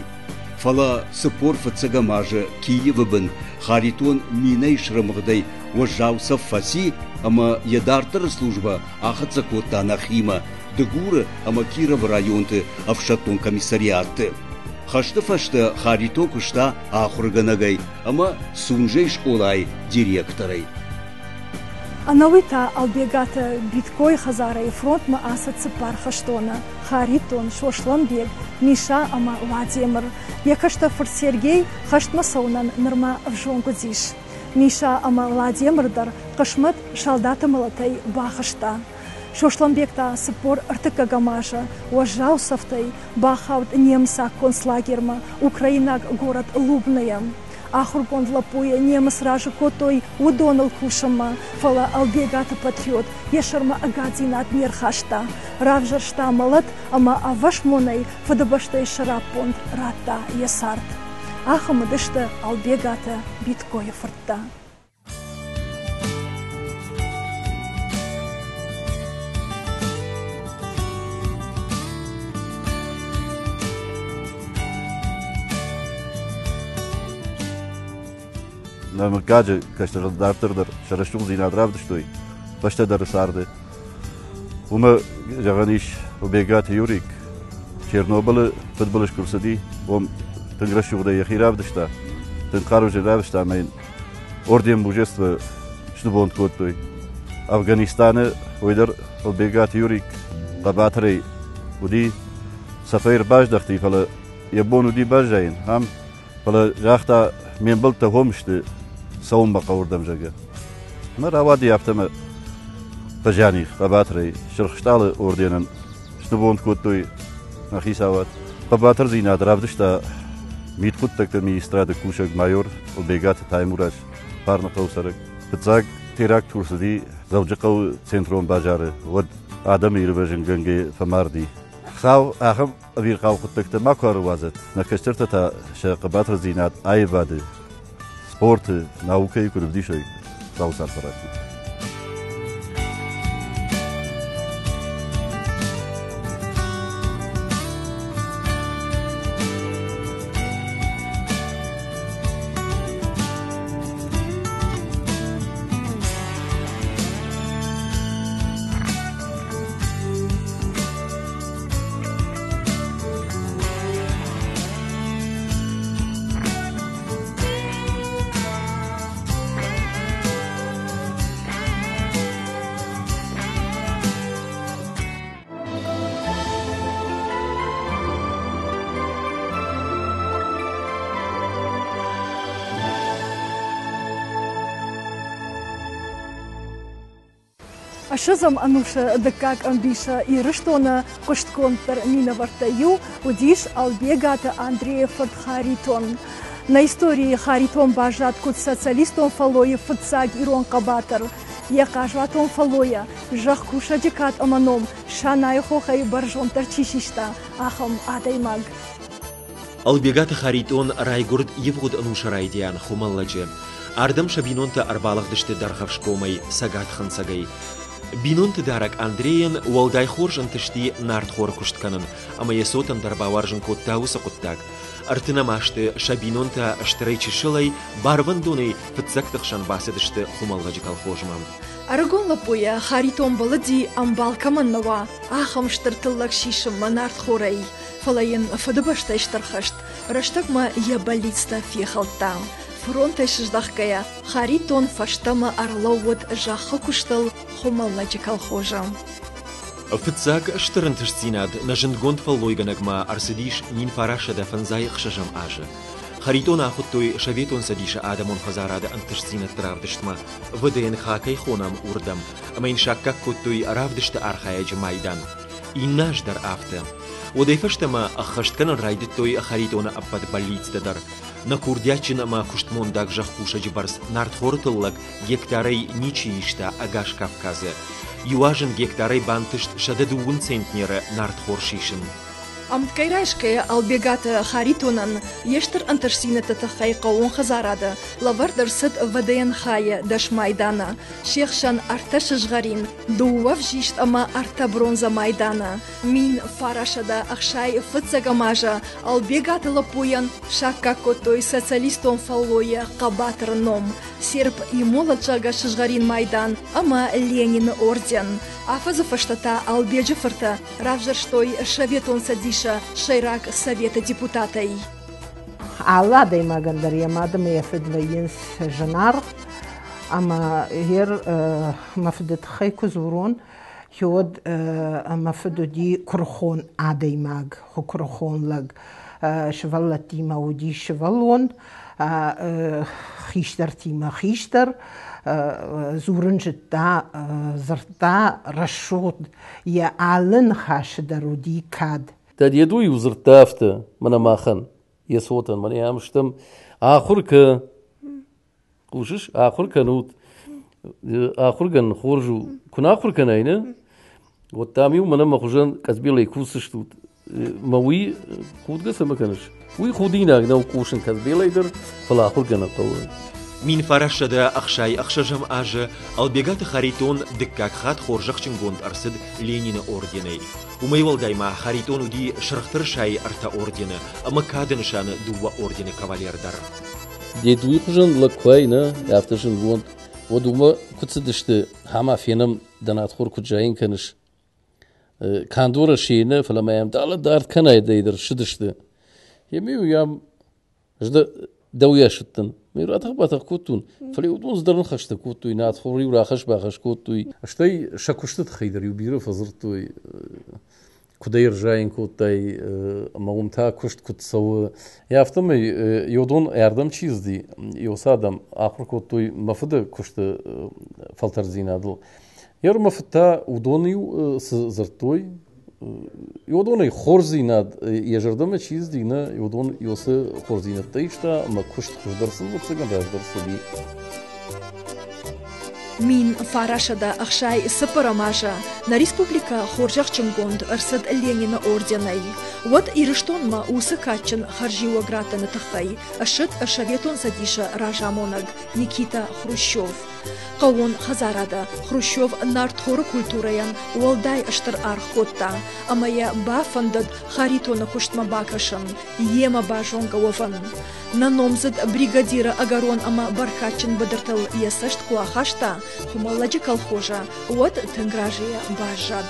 Фӕлӕ 45 азы Киевы бын Харитон минӕйы срӕмыгъдӕй уӕззау цӕф фӕци ӕмӕ йӕ дарддӕры службӕ ахӕццӕ кодта нӕхимӕ, Дыгуры ӕмӕ Кировы районты ӕфсӕддон комиссариатты. Хӕсты фӕстӕ Харитон куыста ахуыргӕнӕгӕй ӕмӕ Сунжӕйы скъолайы директорӕй. Ӕнӕуый та Ӕлбегаты Биткойы хӕдзарӕй фронтмӕ ацыд цыппар хӕстоны: Харитон, Сослӕнбег, Миша ӕмӕ Ладемыр. Йӕ кӕстӕр фырт Сергей хӕстмӕ цӕуынӕн нырма ӕвзонг уыдис. Миша ӕмӕ Ладемыр дӕр хъысмӕт салдаты мӕлӕтӕй бахызта. Сослӕнбег та 43-ӕм азы уӕззау цӕфтӕй бахауд немыцаг концлагермӕ украинаг горӕт Лубныйы. Ахуыргонд лӕппуйы немыц разы кодтой уыдоныл кусынмӕ, фӕлӕ Ӕлбегаты патриот йӕ сӕрмӕ ӕгаддзинад не рхаста. Равзӕрста мӕлӕт ӕмӕ ӕвӕсмонӕй Фыдыбӕстӕйы сӕраппонд радта йӕ цард. Ахӕм уыдысты Ӕлбегаты Биткойы фырттӕ. Нӕ мыггаджы кӕстӕртӕ дарддӕр дӕр сӕ рӕсугъддзинад равдыстой фӕстӕдӕры царды. Уымӕ, зӕгъӕн ис, Бегаты Юрик Чернобылы фыдбылыз куы рцыди, уым тынг рӕсугъдӕй йӕхи равдыста, тынг хъаруджын равдыста ӕмӕ йын орден мужества снывонд кодтой. Афганистаны уый дӕр Бегаты Юрик хъӕбатырӕй уыди, цӕфӕй ӕрбаздӕхти, фӕлӕ йӕ бон уыди баззайын ам, фӕлӕ загъта, ме мбӕлттӕ хом сты, цӕуын мӕ хъӕуы рдӕм, зӕгъгӕ. Ӕмӕ рауади афтӕмӕ фӕзиан хъӕбатырӕй Сырх Стъалы орденӕн снывонд кодтой нӕ хицауад. Хъӕбатырдзинад равдыста мидхъуыддӕгты министрады кусӕг майор Бегаты Таймураз, Фарныхъӕуы цӕрӕг. Фыццаг теракт куы рцыди Дзӕуджыхъӕуы центрон базары, уӕд адӕмы ирвӕзынгӕнгӕ фӕмарди. Хуыцау ахӕм ӕвирхъау хъуыддӕгтӕ макуы ӕруадзӕд. Нӕ кӕстӕртӕ та сӕ хъӕбатырдзинад аивады, спорты, наукӕйы куыд ӕвдисой, Хуыцауы цард фӕрӕтты. Ссӕдзӕм ӕнусы дыккаг ӕмбисы Ирыстоны хъуыстгонддӕр минӕвӕрттӕй иу уыдис Ӕлбегаты Андрейы фырт Харитон. Нӕ историйы Харитон баззад куыд социалистон фӕллойы фыццаг ирон хъӕбатыр. Йӕ хъазуатон фӕллойӕ зӕхкусӕджы кад ӕмӕ ном Сӕнайы хохӕй бӕрзонддӕр чи систа, ахӕм адӕймаг. Ӕлбегаты Харитон райгуырд ивгъуыд ӕнусы райдиан Хуымӕллӕджы. Ардӕм сӕ бинонтӕ ӕрбалыгъдысты Дӕргъӕвсгомӕй, Цӕгат Хынцӕгӕй. Бинонты дарӕг Андрейӕн уӕлдай хорз ӕнтысти нартхоры куыст кӕнын, ӕмӕ йӕ цотӕн дӕр бауарзын кодта уыцы хъуыддаг. Ӕртынӕм азты сӕ бинонтӕ стырӕй-чысылӕй, барвӕндонӕй фыццӕгты хсӕн бацыдысты Хуымӕллӕджы колхозмӕ. Ӕрыгон лӕппуйӕ Харитон бӕллыди, ӕмбал кӕмӕн нӕ уа, ахӕм стыр тыллӕг сисынмӕ нартхорӕй. Фӕлӕ йын Фыдыбӕстӕйы стыр хӕст рӕстӕгмӕ йӕ бӕллицтӕ фехӕлдта. Фронтӕй сыздӕхгӕйӕ, Харитон фӕстӕмӕ ӕрлӕууыд зӕххы куыстыл Хуымӕллӕджы колхозы. Фыццаг стыр ӕнтыстдзинад нӕ зындгонд фӕллойгӕнӕгмӕ ӕрцыдис 1956 азы. Харитоны ахуыдтой Советон Цӕдисы адӕмон хӕдзарады ӕнтыстдзинӕдты равдыстмӕ, ВДНХ кӕй хонӕм, уырдӕм, ӕмӕ йын саккаг кодтой равдысты архайӕджы майдан. Иннӕ аз дӕр афтӕ. Уӕдӕй фӕстӕмӕ ӕххӕст кӕнын райдыдтой Харитоны ӕппӕт бӕллицтӕ дӕр. Нӕ курдиатджын ӕмӕ куыстмондаг зӕхкусӕджы бӕрц нартхоры тыллӕг гектарӕй ничи иста ӕгас Кавказы. Иу аз ын гектарӕй бантыст 102 центнеры нартхор сисын. Ӕмткӕй райсгӕйӕ Ӕлбегаты Харитонӕн йе стыр ӕнтыстдзинӕдты тыххӕй хъӕууон хӕдзарады лӕвӕрд ӕрцыд ВДНХ-йы дӕс майданы, се хсӕн ӕртӕ сызгъӕрин, дыууӕ взист ӕмӕ ӕртӕ бронзӕ майданы. 1965 азы Ӕлбегаты лӕппуйӕн саккаг кодтой социалистон фӕллойы хъӕбатыры ном, серп и молот зӕгъгӕ сызгъӕрин майдан ӕмӕ Ленины орден. Афӕдзы фӕстӕ та Ӕлбеджы фырты равзӕрстой Советон Цӕдисы Сӕйраг Советы депутатӕй. Алы адӕймагӕн дӕр йӕ мад ӕмӕ йӕ фыд вӕййынц зынаргъ, ӕмӕ гъер мӕ фыды тыххӕй куы дзурон, уӕд мӕ фыд уыди куырыхон адӕймаг, куырыхон лӕг. Сывӕллӕттимӕ уыди сывӕллон, хистӕртимӕ хистӕр, дзурын зыдта, дзырдта рӕсугъд, йӕ алы ныхасы дӕр уыди кад. Дӕ деду-иу дзырдта афтӕ, мӕнӕ махӕн, йӕ цотӕн, мӕнӕ ам стӕм, ахуыр кӕ, хъусыс, ахуыр кӕнут, ахуыргӕнын хорз у. Куы нӕ ахуыр кӕнай, не, уӕд дам-иу мӕнӕ мӕ хуызӕн къӕдзбелӕй кусдзыстут. Мӕ уый худгӕ цӕмӕ кӕныс? Уый худинаг нӕу кусын къӕдзбелӕй дӕр, фӕлӕ ахуыргӕнӕг хъӕуы. 1966 азы Ӕлбегаты Харитон дыккаг хатт хорзӕхджынгонд ӕрцыд Ленины орденӕй. Уымӕй уӕлдай ма Харитон уыди Сырх Тырысайы ӕртӕ ордены ӕмӕ Кады нысаны дыууӕ ордены кавалер дӕр. Дедуйы хуызӕн лӕг куы уай, нӕ, афтӕ зындгонд, уӕд уымӕ куыд цыдысты, ӕмӕ фенӕм, дӕ надхор куыд зайын кӕныс. Канд Уӕрӕсейы нӕ, фӕлӕ ма йӕм далӕ дард кӕнӕй дӕр ссыдысты. Ӕмӕ-иу йӕм ӕз дӕу ссыдтӕн. Ме ратӕх-батӕх кодтон, фӕлӕ уыдон цыдӕр ныхӕстӕ кодтой, надхор-иу рахӕсс-бахӕсс кодтой. Стӕй сӕ куысты тыххӕй дӕр-иу бирӕ фӕдзырдтой, куыд ӕй ӕрзайын кодтай ӕмӕ уым та куыст куыд цӕуы. Афтӕмӕй уыдон ардӕм чи цыди, уыцы адӕм ахуыр кодтой мӕ фыды куысты фӕлтӕрддзинадыл. Йе мӕ фыд та уыдон-иу цы дзырдтой, уыдонӕй хорздзинад йӕ зӕрдӕмӕ чи цыди, нӕ, уыдон уыцы хорздзинӕдтӕ иста ӕмӕ куыст хуыздӕр сын ӕвӕццӕгӕн раздӕр цыди. 1964 азы нӕ республикӕ хорзӕхджынгонд ӕрцыд Ленины орденӕй. Уӕд Ирыстонмӕ уыцы кадджын хӕрзиуӕг раттыны тыххӕй ссыд Советон Цӕдисы разамонӕг Никита Хрущев. Хъӕууон хӕдзарады Хрущев нартхоры культурӕйӕн уӕлдай стыр аргъ кодта ӕмӕ йӕ бафӕндыд Харитоны куыстмӕ бакӕсын, йемӕ базонгӕ уӕвын. Нӕ номдзыд бригадиры ӕгӕрон ӕмӕ бӕркадджын быдыртыл йӕ цӕст куы ахаста Хуымӕллӕджы колхозы, уӕд тынг разыйӕ баззад.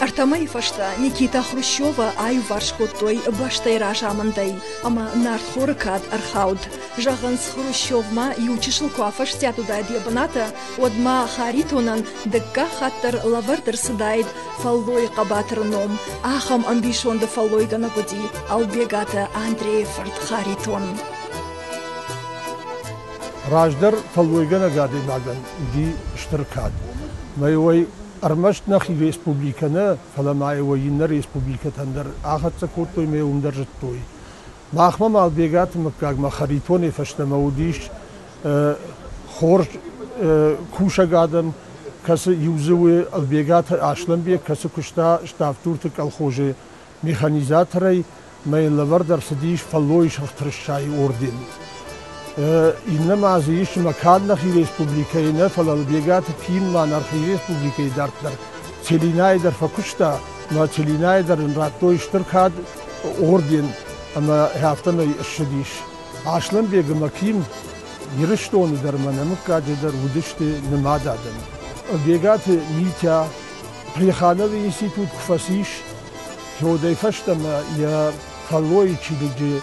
Ӕртӕ мӕйы фӕстӕ Никита Хрущевы аиуварс кодтой бӕстӕйы разамындӕй ӕмӕ нартхоры кад ӕрхауд. Зӕгъынц, Хрущевмӕ иу чысыл куы афӕстиат уыдаид йӕ бынаты, уӕд ма Харитонӕн дыккаг хатт дӕр лӕвӕрд ӕрцыдаид фӕллойы хъӕбатыры ном. Ахӕм ӕмбисонды фӕллойгӕнӕг уыди Ӕлбегаты Андрейы фырт Харитон. Раздӕр фӕллойгӕнӕг адӕймагӕн уыди стыр кад. Мӕ уой ӕрмӕст нӕхи республикӕ нӕ, фӕлӕ ма уой иннӕ республикӕтӕн дӕр ахӕццӕ кодтой ӕмӕ уым дӕр зыдтой. Махмӕ Малбегаты мыггагмӕ Харитонӕй фӕстӕмӕ уыдис хорз кусӕг адӕм, кӕцы иу дзы у Ӕлбегаты Аслӕнбег, кӕцы куыста Ставддурты колхозы механизаторӕй, ӕмӕ йын лӕвӕрд ӕрцыдис фӕллойы Сырх Тырысайы орден. Иннӕ ма дзы ис ӕмӕ канд нӕхи республикӕйы нӕ, фӕлӕ Ӕлбегаты Ким ма нӕхи республикӕйы дарддӕр Целинайы дӕр фӕкуыста, ӕмӕ Целинайы дӕр ын радтой стыр кад орден ӕмӕ афтӕмӕй ссыдис. Аслӕнбег ӕмӕ Ким Ирыстоны дӕр ӕмӕ нӕ мыггаджы дӕр уыдысты нымад адӕм. Ӕлбегаты Митя Плехановы институт куы фӕцис, уӕдӕй фӕстӕмӕ йӕ фӕллойы чиныджы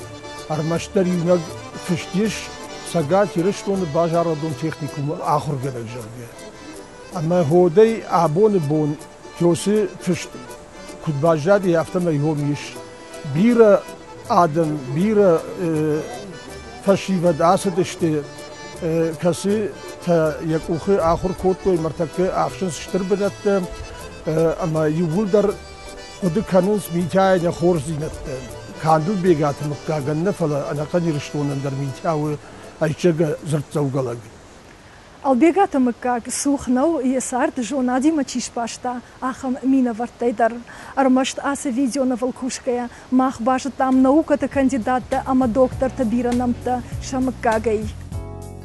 ӕрмӕстдӕр иунӕг фыст ис Цӕгат Ирыстоны базарадон техникумы ахуыргӕнӕг, зӕгъгӕ. Ӕмӕ уӕдӕй абоны бон Кёсы фыст куыд баззади, афтӕмӕй уым ис бирӕ адӕм, бирӕ фӕсивӕд ацыдысты, кӕцытӕ йӕ къухы ахуыр кодтой, ныртӕккӕ ахсынц стыр бынӕттӕ ӕмӕ иууылдӕр хъуыды кӕнынц Митяйӕн йӕ хорздзинӕдтӕ. Канд Бегаты мыггагӕн нӕ, фӕлӕ ӕнӕхъӕн Ирыстонӕн дӕр Митя у ӕцӕг дзырддзӕугӕ лӕг. Албегаты мыггаг цух нӕу, йӕ цард зонадимӕ чи сбаста, ахӕм минӕвӕрттӕй дӕр. Ӕрмӕст ацы видеонывыл кусгӕйӕ мах базыдтам наукӕты кандидаттӕ ӕмӕ докторты бирӕ нӕмттӕ сӕ мыггагӕй.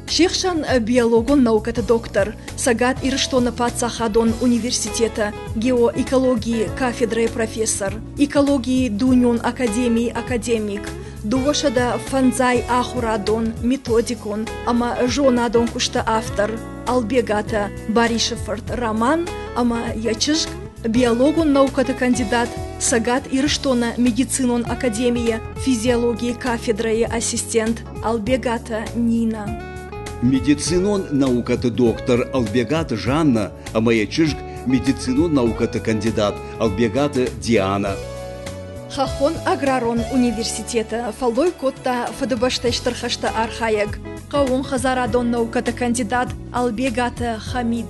Се хсӕн биологон наукӕты доктор, Цӕгат Ирыстоны паддзахадон университеты геоэкологийы кафедрӕйы профессор, экологийы дунеон академийы академик, 205 ахуырадон, методикон ӕмӕ зонадон куысты автор Албегаты Барисы фырт Роман ӕмӕ йӕ чызг, биологон наукӕты кандидат, Цӕгат Ирыстоны медицинон академийы физиологийы кафедрӕйы ассистент Албегаты Нинӕ. Медицинон наукӕты доктор Албегаты Жанна ӕмӕ йӕ чызг медицинон наукӕты кандидат Албегаты Диана. Хӕххон аграрон университеты фӕллой кодта Фыдыбӕстӕйы Стыр хӕсты архайӕг, хъӕууонхӕдзарадон наукӕты кандидат Албегаты Хамид.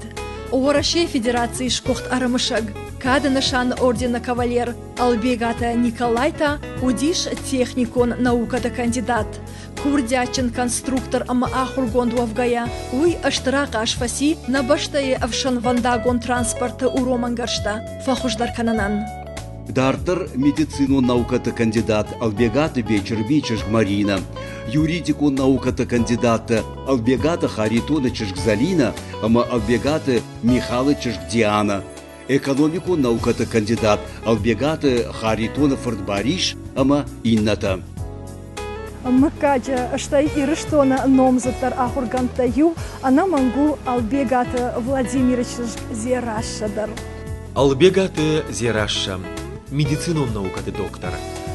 Уӕрӕсейы Федерацийы сгуыхт ӕрымысӕг, кады нысан ордены кавалер Албегаты Николай та уыдис техникон наукӕты кандидат. Курдиатджын конструктор ӕмӕ ахуыргонд уӕвгӕйӕ, уый стыр ахъаз фӕци нӕ бӕстӕйы ӕфсӕнвӕндагон транспорты уромӕнгӕрзтӕ фӕхуыздӕр кӕнынӕн. Дарддӕр медицинон наукӕты кандидат Албегаты Бечырбийы чызг Маринӕ, юридикон наукӕты кандидаттӕ Албегаты Харитоны чызг Залинӕ ӕмӕ Албегаты Михалы чызг Дианӕ, экономикон наукӕты кандидат Албегаты Харитоны фырт Барис ӕмӕ иннӕтӕ. Мыггаджы, стӕй Ирыстоны номдзыддӕр ахуыргӕндтӕй иу ӕнӕмӕнг у Албегаты Владимиры чызг Дзерассӕ дӕр. Албегаты Дзерассӕ, медицинон наукӕты доктор,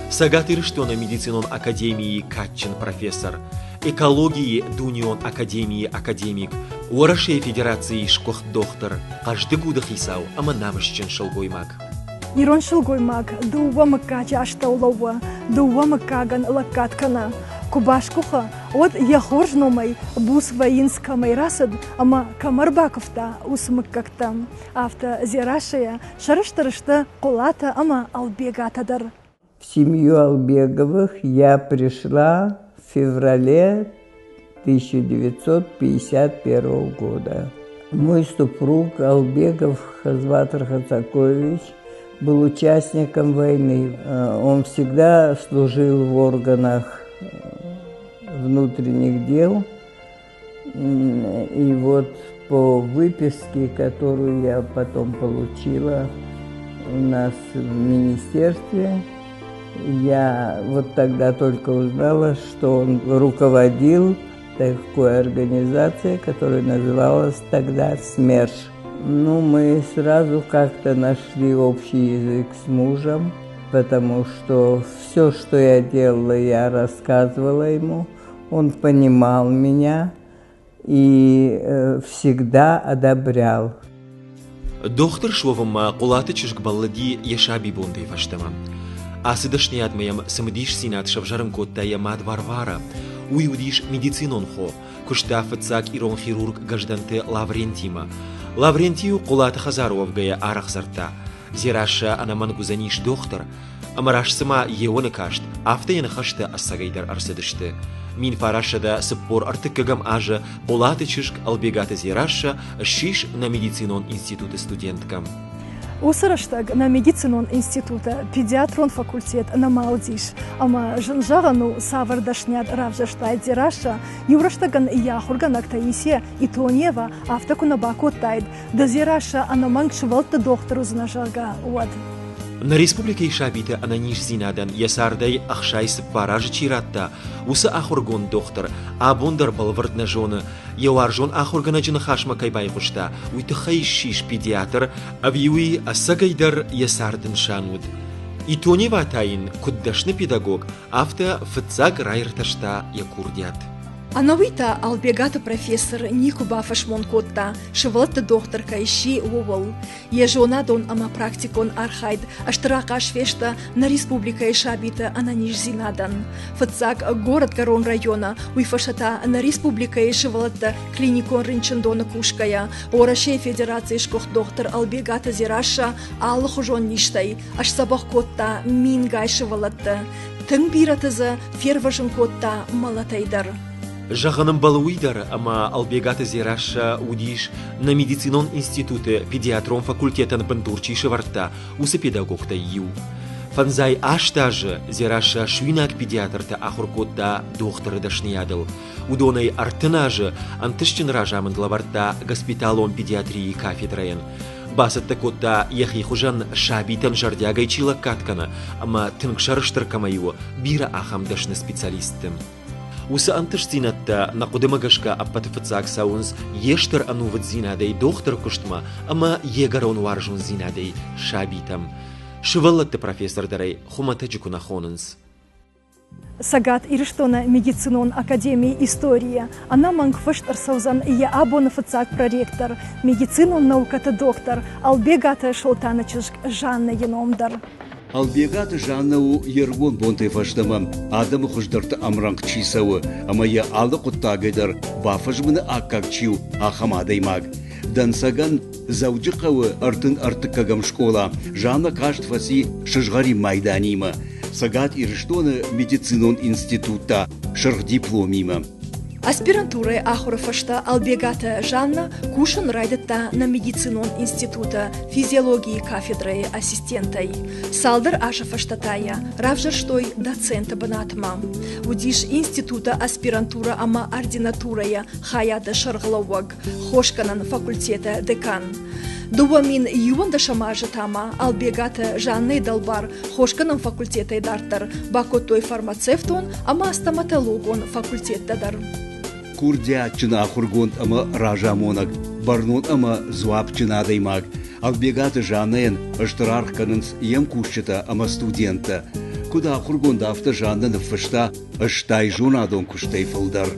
Цӕгат Ирыстоны медицинон академийы кадджын профессор, экологийы дунеон академийы академик, Уӕрӕсейы Федерацийы сгуыхт дохтыр, хъӕздыг уды хицау ӕмӕ намысджын сылгоймаг. Ирон сылгоймаг дыууӕ мыггаджы астӕу лӕууы, дыууӕ мыггагӕн лӕггад кӕны. Куы басгуыхы, уӕд йӕ хорз номӕй буц вӕййынц кӕмӕй рацыд ӕмӕ кӕм ӕрбакуывта, уыцы мыггӕгтӕ. Афтӕ Дзерассӕйӕ сӕрыстыр сты Хъуылатӕ ӕмӕ Ӕлбегатӕ дӕр. В семью Албеговых я пришла в феврале 1951 года. Мой супруг Албегов Хазватр Хацакович был участником войны. Он всегда служил в органах внутренних дел. И вот по выписке, которую я потом получила у нас в министерстве, я вот тогда только узнала, что он руководил такой организацией, которая называлась тогда СМЕРШ. Ну, мы сразу как-то нашли общий язык с мужем, потому что все, что я делала, я рассказывала ему. Он понимал меня и всегда одобрял. Дохтыр суӕвынмӕ Хъуылаты чызг бӕллыди йӕ сабибонтӕй фӕстӕмӕ. Ацы дӕсныйадмӕ йӕм цымыдисдзинад сӕвзӕрын кодта йӕ мад Варвара. Уый уыдис медицинон хо, куыста фыццаг ирон хирург Гӕздӕнты Лаврентимӕ. Лаврентий-иу Хъуылаты хӕдзары уӕвгӕйӕ арӕх дзырдта, Дзерассӕ ӕнӕмӕнг уыдзӕнис дохтыр, ӕмӕ раст цыма йе уӕны каст, афтӕ йӕ ныхӕстӕ ӕцӕгӕйдӕр ӕрцыдысты. 1943 азы Хъуылаты чызг Ӕлбегаты Дзерассӕ ссис нӕ медицинон институты студенткӕ. Уыцы рӕстӕг нӕ медицинон институты педиатрон факультет нӕма уыдис, ӕмӕ зын зӕгъӕн у, цавӕр дӕсныйад равзӕрстаид Дзерассӕ, иу рӕстӕгӕн йӕ ахуыргӕнӕг Таисия Итоньева афтӕ куы нӕ бакодтаид, ды Дзерассӕ ӕнӕмӕнг сывӕллӕтты дохтыр уыдзынӕ, зӕгъгӕ, уӕд. Нӕ республикӕйы сабиты ӕнӕниздзинадӕн йӕ цардӕй 64 азы чи радта, уыцы ахуыргонд дохтыр абон дӕр бӕлвырд нӕ зоны, йӕ уарзон ахуыргӕнӕджы ныхасмӕ кӕй байхъуыста, уый тыххӕй ссис педиатр ӕви уый ӕцӕгӕйдӕр йӕ царды нысан уыд. Итонева та йын, куыд дӕсны педагог, афтӕ фыццаг раиртӕста йӕ курдиат. Ӕнӕуый та Албегаты профессор никуы бафӕсмон кодта, сывӕллӕтты дохтыр кӕй сси, ууыл. Йӕ зонадон ӕмӕ практикон архайд стыр ахъаз фесты нӕ республикӕйы сабиты ӕнӕниздзинадӕн. Фыццаг горӕтгӕрон районы, уый фӕстӕ та нӕ республикӕйы сывӕллӕтты клиникон рынчындоны кусгӕйӕ, Уӕрӕсейы Федерацийы сгуыхт дохтыр Ӕлбегаты Дзерассӕ алыхуызон низтӕй сдзӕбӕх кодта мингай сывӕллӕтты. Тынг бирӕты дзы фервӕзын кодта мӕлӕтӕй дӕр. Зӕгъын ӕмбӕлы уый дӕр, ӕмӕ Ӕлбегаты Дзерассӕ уыдис нӕ медицинон институты педиатрон факультетӕн бындур чи сӕвӕрдта, уыцы педагогтӕй иу. Фӕндзай аст азы Дзерассӕ суинаг педиатрты ахуыр кодта дохтыры дӕсныйадыл. Уыдонӕй 30 азы ӕнтыстджын разамынд лӕвӕрдта госпиталон педиатрийы кафедрӕйӕн. Бацӕттӕ кодта йӕхи хуызӕн сабитӕн зӕрдиагӕй чи лӕггад кӕны ӕмӕ тынг сӕрыстыр кӕмӕй у, бирӕ ахӕм дӕсны специалистты. Уыцы ӕнтыстдзинӕдтӕ нӕ хъуыдымӕ гӕсгӕ ӕппӕты фыццаг цӕуынц йе стыр ӕнувыддзинадӕй дохтыры куыстмӕ ӕмӕ йе гӕрон уарзондзинадӕй сабитӕм. Сывӕллӕтты профессор дӕр ӕй хуымӕтӕджы куы нӕ хонынц. Цӕгат Ирыстоны медицинон академийы историйы ӕнӕмӕнг фыст ӕрцӕудзӕн йӕ абоны фыццаг проректор, медицинон наукӕты доктор Ӕлбегаты Солтаны чызг Жаннӕйы ном дӕр. Ӕлбегаты Жаннӕ у йе рыгон бонтӕй фӕстӕмӕ адӕмы хуыздӕрты ӕмрӕнхъ чи цӕуы ӕмӕ йӕ алы хъуыддагӕй дӕр бафӕзмыны аккаг чи у, ахӕм адӕймаг. Дӕнцӕгӕн Дзӕуджыхъӕуы 33-ӕм скъола Жаннӕ каст фӕци сызгъӕрин майданимӕ, Цӕгат Ирыстоны медицинон институт та сырх дипломимӕ. Аспирантурӕйы ахуыры фӕстӕ Ӕлбегаты Жаннӕ кусын райдыдта нӕ медицинон институты физиологийы кафедрӕйы ассистентӕй. Цалдӕр азы фӕстӕ та йӕ равзӕрстой доценты бынатмӕ. Уыдис институты аспирантурӕ ӕмӕ ординатурӕйы хайады сӕргълӕууӕг, хосгӕнӕн факультеты декан. 2011 азы та ма Ӕлбегаты Жаннӕйы дӕлбар хосгӕнӕн факультетӕй дарддӕр бакодтой фармацевтон ӕмӕ стоматологон факультеттӕ дӕр. Курдиатджын ахуыргонд ӕмӕ разамонӕг, бӕрнон ӕмӕ дзуапджын адӕймаг Ӕлбегаты Жаннӕйӕн стыр аргъ кӕнынц йе мкусджытӕ ӕмӕ студенттӕ. Куыд ахуыргонд, афтӕ Жаннӕ ныффыста стай зонадон куыстӕй фылдӕр.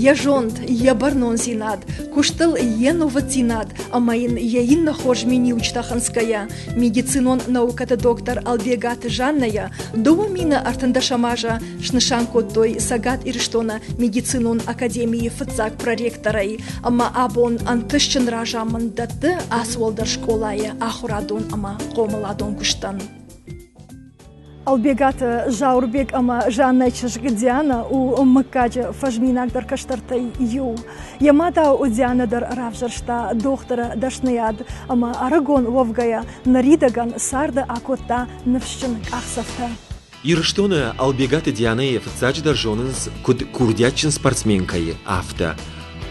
Йӕ зонд, йӕ бӕрнондзинад, куыстыл йе нувыддзинад ӕмӕ йын йӕ иннӕ хорз миниуджытӕ хынцгӕйӕ, медицинон наукӕты доктор Ӕлбегаты Жаннӕйы 2013 азы снысан кодтой Цӕгат Ирыстоны медицинон академийы фыццаг проректорӕй ӕмӕ абон ӕнтыстджын разамынд дӕтты ацы уӕлдӕр скъолайы ахуырадон ӕмӕ хъомыладон куыстӕн. Ӕлбегаты Зауырбег ӕмӕ Жаннӕйы чызг Дианӕ у мыггаджы фӕзминагдӕр кӕстӕртӕй иу. Йӕ мадау Дианӕ дӕр равзӕрста дохтыры дӕсныйад ӕмӕ ӕрыгон уӕвгӕйӕ ныридӕгӕн царды акодта ныфсджын къахдзӕфтӕ. Ирыстоны Ӕлбегаты Дианӕйы фыццаджыдӕр зонынц, куыд курдиатджын спортсменкӕйы, афтӕ.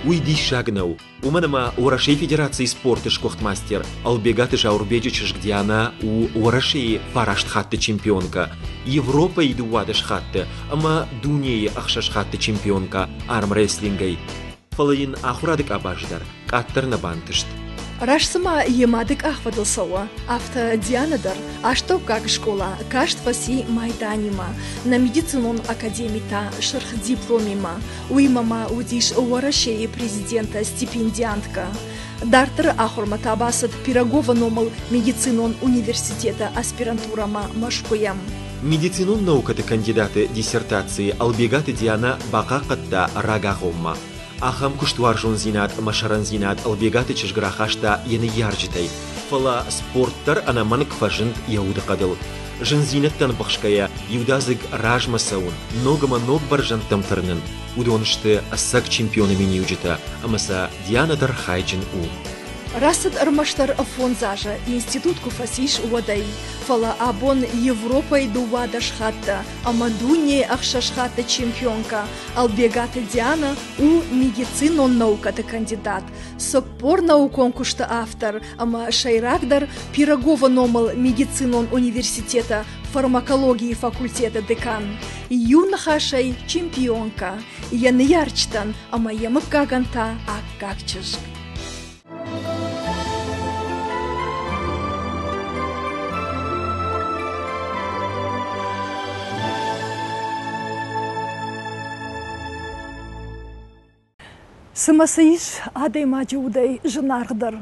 Уый диссаг нӕу, Уымӕн ӕмӕ Уӕрӕсейы Федерацийы спорты сгуыхт мастер Ӕлбегаты Зауырбеджы чызг Дианӕ у Уӕрӕсейы фараст хатты чемпионкӕ, Европӕйы 12 хатты ӕмӕ дунейы ӕхсӕз хатты чемпионкӕ армрестлингӕй. Фӕлӕ йын ахуырады къабазы дӕр къаддӕр нӕ бантыст. Раст цыма йӕ мады къахвӕдыл цӕуы, афтӕ Дианӕ дӕр астӕуккаг скъола каст фӕци майданимӕ, нӕ медицинон академи та сырх дипломимӕ. Уыимӕ ма уыдис Уӕрӕсейы президенты стипендианткӕ. Дарддӕры ахуырмӕ та бацыд Пироговы номыл медицинон университеты аспирантурӕмӕ Мӕскуыйы. Медицинон наукӕты кандидаты диссертацийы Ӕлбегаты Дианӕ бахъахъхъӕдта рагагъоммӕ. Ахӕм куыстуарзондзинад ӕмӕ сӕрӕндзинад Ӕлбегаты чызг рахаста йӕ ныййарджытӕй, фӕлӕ спорт дӕр ӕнӕмӕнг фӕзынд йӕ удыхъӕдыл. Зындзинӕдтӕн быхсгӕйӕ иудадзыг размӕ цӕуын, ног ӕмӕ ног бӕрзӕндтӕм тырнын, уыдон сты ӕцӕг чемпионы миниуджытӕ ӕмӕ сӕ Дианӕ дӕр хайджын у. Рацыд ӕрмӕстдӕр фондз азы, институт куы фӕцис, уӕдӕй. Фӕлӕ абон Европӕйы 12 хатты ӕмӕ дунейы ӕхсӕз хатты чемпионкӕ Ӕлбегаты Дианӕ у медицинон наукӕты кандидат, 40 наукон куысты автор ӕмӕ сӕйрагдӕр Пироговы номыл медицинон университеты фармакологийы факультеты декан. Иу ныхасӕй чемпионкӕ, йӕ ныййарджытӕн ӕмӕ йӕ мыггагӕн та аккаг чызг. Цымӕ цы ис адӕймаджы удӕй зынаргъдӕр?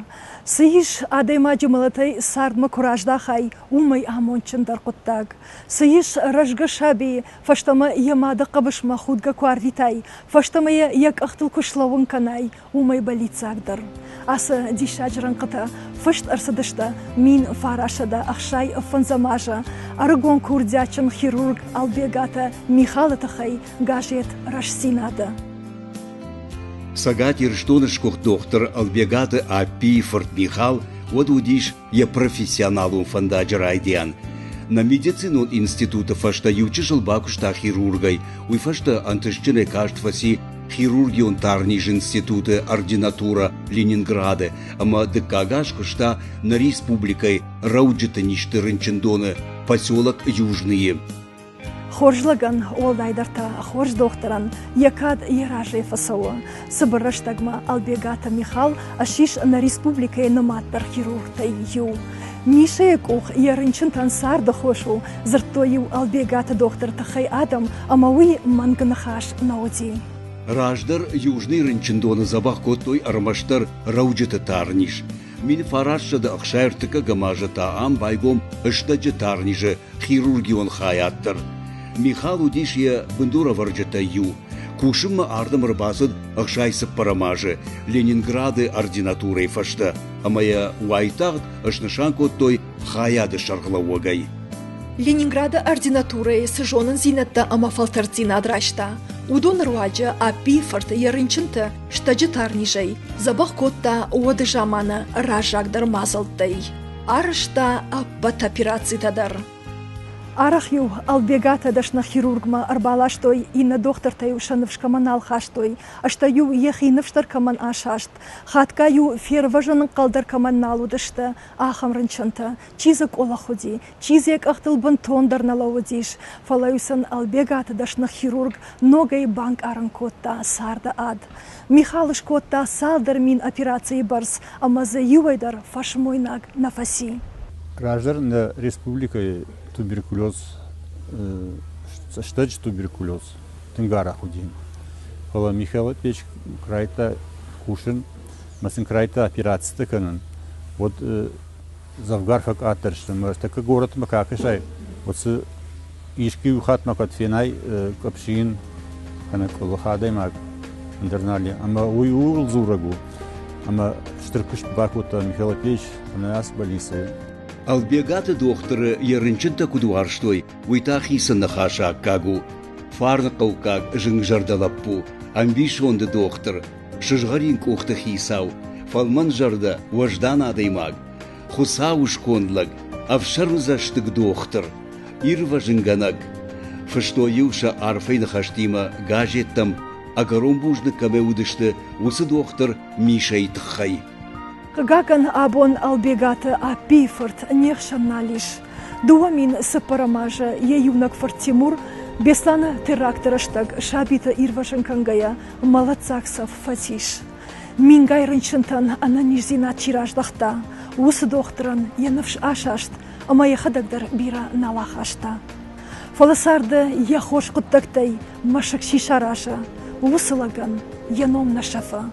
Цы ис адӕймаджы мӕлӕтӕй цардмӕ куы раздахай, уымӕй амондджындӕр хъуыддаг? Цы ис рӕзгӕ сабийы фӕстӕмӕ йӕ мады хъӕбысмӕ худгӕ куы арвитай, фӕстӕмӕ йӕ йӕ къӕхтыл куы слӕууын кӕнай, уымӕй бӕллиццагдӕр. Ацы диссаджы рӕнхъытӕ фыст ӕрцыдысты 1965 азы ӕрыгон курдиатджын хирург Албегаты Михалы тыххӕй газет «Рӕстдзинад-ы». Цӕгат Ирыстоны сгуыхт дохтыр Ӕлбегаты Аппийы фырт Михал уӕд уыдис йӕ профессионалон фӕндаджы райдиан. Нӕ медицинон институты фӕстӕ иу чысыл бакуыста хирургӕй, уый фӕстӕ ӕнтыстджынӕй каст фӕци хирургион тарнизы институты ординатурӕ Ленинграды ӕмӕ дыккаг аз куыста нӕ республикӕйы рӕуджыты низты рынчындоны поселок Южныйы. Хорз лӕгӕн, уӕлдайдӕр та хорз дохтырӕн, йӕ кад йӕ разӕй фӕцӕуы. Цыбыр рӕстӕгмӕ Ӕлбегаты Михал ссис нӕ республикӕйы нымаддӕр хирургтӕй иу. Мишӕйы къух йӕ рынчынтӕн царды хос у, дзырдтой-иу Ӕлбегаты дохтыры тыххӕй адӕм, ӕмӕ уый мӕнг ныхас нӕ уыди. Раздӕр Южный рынчындоны дзӕбӕх кодтой ӕрмӕстдӕр рӕуджыты тарниз. 1963 азы та ам байгом стӕджы тарнизы хирургион хайад дӕр. Михал уыдис йӕ бындурӕвӕрджытӕй иу. Кусынмӕ ардӕм ӕрбацыд 64 азы Ленинграды ординатурӕйы фӕстӕ ӕмӕ йӕ уайтагъд снысан кодтой хайады сӕргълӕууӕгӕй. Ленинграды ординатурӕйы цы зонындзинӕдтӕ ӕмӕ фӕлтӕрддзинад райста, уыдоны руаджы Аппийы фырт йӕ рынчынты стӕджы тарнизӕй дзӕбӕх кодта уӕды заманы раззагдӕр мадзӕлттӕй. Арӕзта ӕппӕт операцитӕ дӕр. Арӕх-иу Ӕлбегатӕ дӕсны хирургмӕ ӕрбаластой, иннӕ дохтыртӕ-иу сӕ ныфс кӕмӕн нал хастой, стӕй-иу йӕхи ныфс дӕр кӕмӕн асаст, хатгай-иу фервӕзын ӕнхъӕл дӕр кӕмӕн нал уыдысты, ахӕм рынчынтӕ. Чи дзы къуылых уыди, чи дзы йӕ къӕхтыл бынтондӕр нӕ лӕууыдис, фӕлӕ-иу сын Ӕлбегаты дӕсны хирург ногӕй банкъарын кодта царды ад. Михал скодта цалдӕр мин операцийы бӕрц ӕмӕ дзы иуӕй дӕр фӕсмойнаг нӕ фӕци. Раздӕр нӕ республикӕйы туберкулез, стӕджы туберкулез тынг арӕх уыди. Фӕлӕ Михаил Петрович райдыдта кусын ӕмӕ сын куы райдыдта операцитӕ кӕнын, уӕд дзӕвгар фӕкъаддӕр сты. Ӕмӕ тӕккӕ горӕтмӕ куы акӕсай, уӕд цы искуы иу хатт ма кӕд фенай къӕпсин кӕнӕ къуылых адӕймаг, ӕндӕр нал и. Ӕмӕ уый ууыл дзурӕг у, ӕмӕ стыр куыст бакодта Михаил Андреевич ӕнӕ больницӕйы. Ӕлбегаты дохтыры йӕ рынчынтӕ куыд уарзтой, уый та хицӕн ныхасы аккаг у. Фарныхъӕуккаг зынгзӕрдӕ лӕппу, ӕмбисонды дохтыр, сызгъӕрин къухты хицау, фӕлмӕнзӕрдӕ, уӕздан адӕймаг, Хуыцауы сконд лӕг, ӕфсӕрмдзӕстыг дохтыр, ирвӕзынгӕнӕг. Фыстой-иу сӕ арфӕйы ныхӕстимӕ газеттӕм, ӕгӕрон бузныг кӕмӕй уыдысты, уыцы дохтыр Мишӕйы тыххӕй. Хъыгагӕн, абон Ӕлбегаты Аппийы фырт не хсӕн нал ис. 2004 азы йӕ иунӕг фырт Тимур Беслӕны теракты рӕстӕг сабиты ирвӕзын кӕнгӕйӕ мӕлӕтдзаг цӕф фӕцис. Мингай рынчынтӕн ӕнӕниздзинад чи раздӕхта, уыцы дохтырӕн йӕ ныфс асаст ӕмӕ йӕхӕдӕг дӕр бирӕ нал ахаста. Фӕлӕ царды йӕ хорз хъуыддӕгтӕй мӕсыг чи саразы, уыцы лӕгӕн йӕ ном нӕ сӕфы.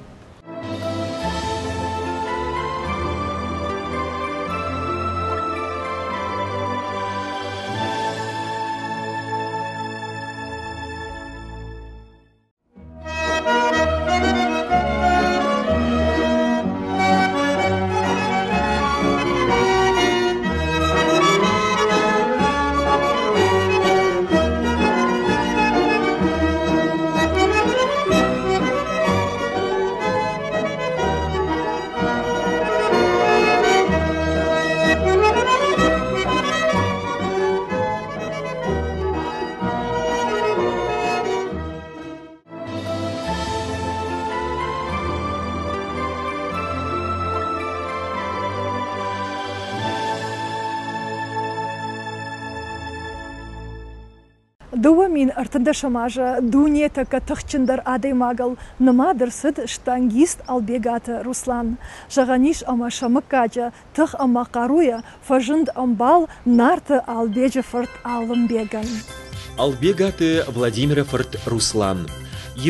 2013 азы дуне тӕккӕ тыхджындӕр адӕймагыл нымад ӕрцыд штангист Ӕлбегаты Руслан. Зӕгъӕн ис, ӕмӕ сӕ мыггаджы тых ӕмӕ хъаруйӕ фӕзынд ӕмбал Нарты Албеджы фырт Алымбегӕн. Ӕлбегаты Владимиры фырт Руслан,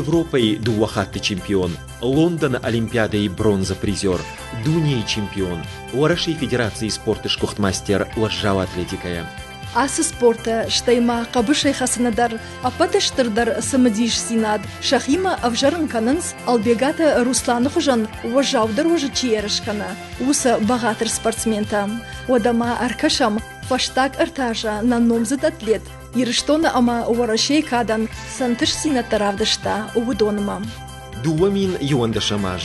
Европӕйы дыууӕ хатты чемпион, Лондоны Олимпиадӕйы бронзӕ призер, дунейы чемпион, Уӕрӕсейы Федерацийы спорты сгуыхт мастер уӕззау атлетикӕйӕ. Ацы спорты, стӕй ма хъӕбысӕй хӕцыны дӕр ӕппӕты стырдӕр цымыдисдзинад сӕхимӕ ӕвзӕрын кӕнынц Ӕлбегаты Русланы хуызӕн уӕззаудӕр уӕзы чи ерыс кӕны, уыцы бӕгъатыр спортсментӕ. Уӕдӕ ма ӕркӕсӕм, фӕстаг ӕртӕ азы нӕ номдзыд атлет Ирыстоны ӕмӕ Уӕрӕсейы кадӕн цы ӕнтыстдзинӕдтӕ равдыста, уыдонмӕ. 2011 аз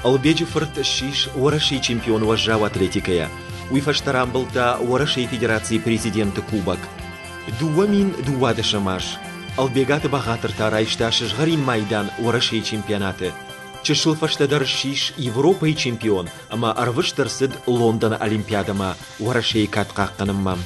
Ӕлбеджы фырт ссис Уӕрӕсейы чемпион уӕззау атлетикӕйӕ. Уый фӕстӕ рамбылдта Уӕрӕсейы Федерацийы президенты кубок. 2012 аз Ӕлбегаты бӕгъатыр та райста сызгъӕрин майдан Уӕрӕсейы чемпионаты. Чысыл фӕстӕдӕр ссис Европӕйы чемпион ӕмӕ ӕрвыст ӕрцыд Лондоны Олимпиадӕмӕ Уӕрӕсейы кад хъахъхъӕнынмӕ.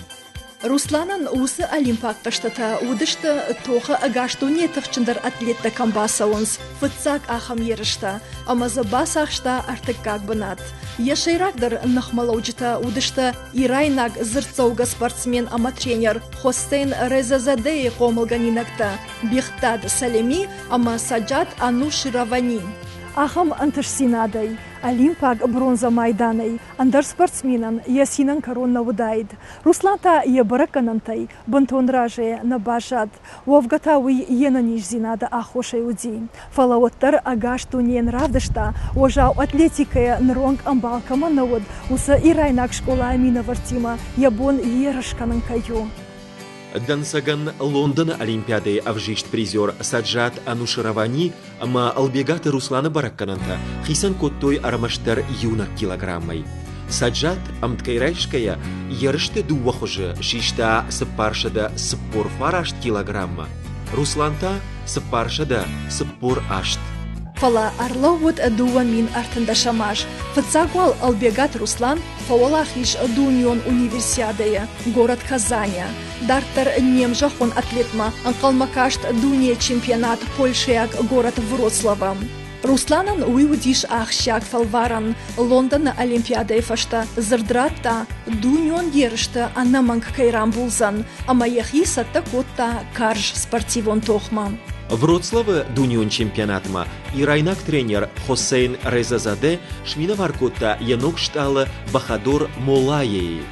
Русланӕн уыцы олимпаг хъӕзтытӕ уыдысты тохы ӕгас дунейы тыхджындӕр атлеттӕ кӕм бацӕуынц, фыццаг ахӕм ерыстӕ, ӕмӕ дзы бацахста ӕртыккаг бынат. Йӕ сӕйрагдӕр ныхмӕлӕуджытӕ уыдысты ирайнаг дзырддзӕугӕ спортсмен ӕмӕ тренер Хоссейн Резазадейы хъомылгӕнинӕгтӕ Бихтад Салеми ӕмӕ Саджад Ануширавани. Ахӕм ӕнтыстдзинадӕй олимпаг бронзӕ майданӕй ӕндӕр спортсменӕн йӕ цинӕн кӕрон нӕ уыдаид. Руслан та йӕ бӕрӕггӕнӕнтӕй бынтон разӕй нӕ баззад. Уӕвгӕ та уый йе нӕниздзинады аххосӕй уыди. Фӕлӕ уӕддӕр ӕгас дунейӕн равдыста, уӕззау атлетикӕйӕ ныронг ӕмбал кӕмӕн нӕ уыд, уыцы ирайнаг скъолайы минӕвӕрттимӕ йӕ бон ерыс кӕнын кӕй у. Дӕнцӕгӕн Лондоны Олимпиадӕйы ӕвзист призер Саджат Анушировани ӕмӕ Ӕлбегаты Русланы бӕрӕггӕнӕнтӕ хицӕн кодтой ӕрмӕстдӕр иунӕг килограммӕй. Саджат ӕмткӕй райсгӕйӕ ерысты дыууӕ хуызы систа 449 килограммӕ, Руслан та 448. Фӕлӕ ӕрлӕууыд 2013 аз. Фыццаг уал Ӕлбегаты Руслан фӕуӕлахиз дунеон универсиадӕйы город Казаня. Дарддӕр не мзӕххон атлетмӕ ӕнхъӕлмӕ каст дунейы чемпионат польшӕйаг город Вроцлавы. Русланӕн уый уыдис ахсджиаг фӕлварӕн. Лондоны Олимпиадӕйы фӕстӕ дзырд радта, дунеон ерысты ӕнӕмӕнг кӕй рамбулдзӕн, ӕмӕ йӕхи цӕттӕ кодта карз спортивон тохмӕ. Вроцлавы дунеон чемпионатмӕ ирайнаг тренер Хосейн Резазаде сминӕвар кодта йӕ ног стъалы Бахадор Молаейы.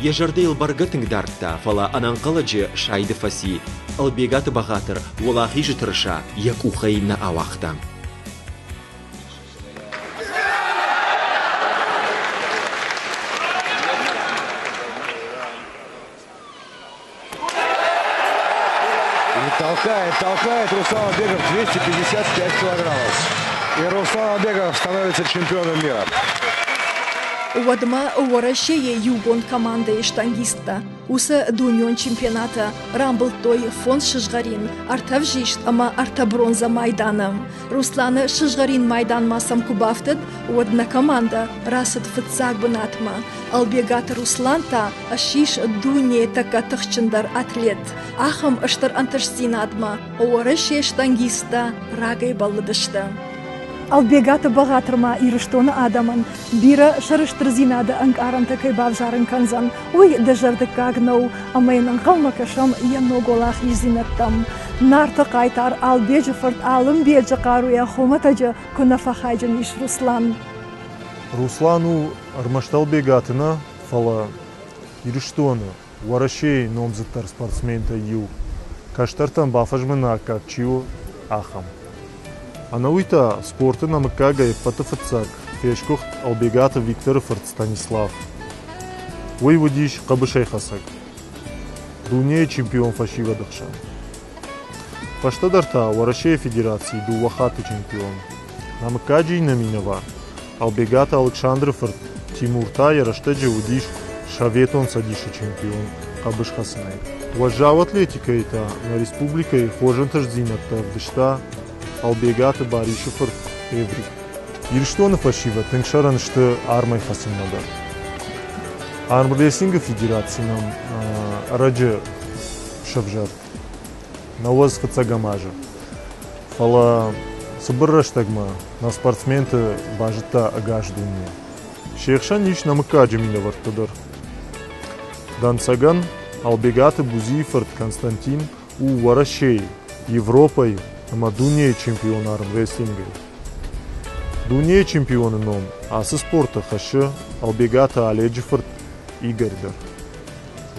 Йӕ зӕрдӕ йыл бӕргӕ тынг дардта, фӕлӕ ӕнӕнхъӕлӕджы сайды фӕци, Ӕлбегаты бӕгъатыр Уӕлахизы тырыса йӕ къухӕй нӕ ауагъта. И толкает, толкает Руслан Албегов 255 килограммов. И Руслан Албегов становится чемпионом мира. Уӕдмӕ Уӕрӕсейы иугонд командӕйы штангисттӕ уыцы дунеон чемпионаты рамбылдтой фондз сызгъӕрин, ӕртӕ взист ӕмӕ ӕртӕ бронзӕ майданы. Русланы сызгъӕрин майданмӕ сӕм куы бафтыд, уӕд нӕ командӕ рацыд фыццаг бынатмӕ. Ӕлбегаты Руслан та ссис дунейы тӕккӕ тыхджындӕр атлет. Ахӕм стыр ӕнтыстдзинадмӕ Уӕрӕсейы штангисттӕ рагӕй бӕллыдысты. Ӕлбегаты бӕгъатыр ма Ирыстоны адӕмӕн бирӕ сӕрыстырдзинады ӕнкъарӕнтӕ кӕй бавзарын кӕндзӕн, уый дызӕрдыггаг нӕу, ӕмӕ йын ӕнхъӕлмӕ кӕсӕм йӕ ног уӕлахиздзинӕдтӕм. Нарты хъайтар Албеджы фырт Алымбеджы хъаруйӕ хуымӕтӕджы куы нӕ фӕхайджын ис Руслан. Руслан у ӕрмӕст Ӕлбегаты нӕ, фӕлӕ Ирыстоны, Уӕрӕсейы номдзыддӕр спортсментӕй иу, кӕстӕртӕн бафӕзмыны аккаг чи у, ахӕм. Ӕнӕуый та спорты нӕ мыггагӕй ӕппӕты фыццаг фесгуыхт Ӕлбегаты Викторы фырт Станислав. Уый уыдис хъӕбысӕйхӕцӕг, дунейы чемпион фӕсивӕды хсӕн. Фӕстӕдӕр та Уӕрӕсейы Федерацийы дыууӕ хатты чемпион. Нӕ мыггаджы иннӕ минӕвар, Ӕлбегаты Алыксандры фырт Тимур та йӕ рӕстӕджы уыдис Советон Цӕдисы чемпион хъӕбысхӕцынӕй. Уӕззау атлетикӕйы та нӕ республикӕйы хорз ӕнтыстдзинӕдтӕ ӕвдыста Ӕлбегаты Барисы фырт Эврик. Ирыстоны фӕсивӕд тынг сӕрӕн сты армӕй хӕцынмӕ дӕр. Армрестлингы федераци нӕм ӕрӕджы сӕвзӕрд. Науӕдз фыццӕгӕм азы. Фӕлӕ цыбыр рӕстӕгмӕ нӕ спортсменты базыдта ӕгас дуне. Се хсӕн ис нӕ мыггаджы минӕвӕрттӕ дӕр. Дӕнцӕгӕн, Албегаты Бузийы фырт Константин у Уӕрӕсейы, Европӕйы ӕмӕ дунейы чемпион армрестлингӕй. Дунейы чемпионы ном ацы спорты хӕссы Албегаты Оледжы фырт Игорь дӕр.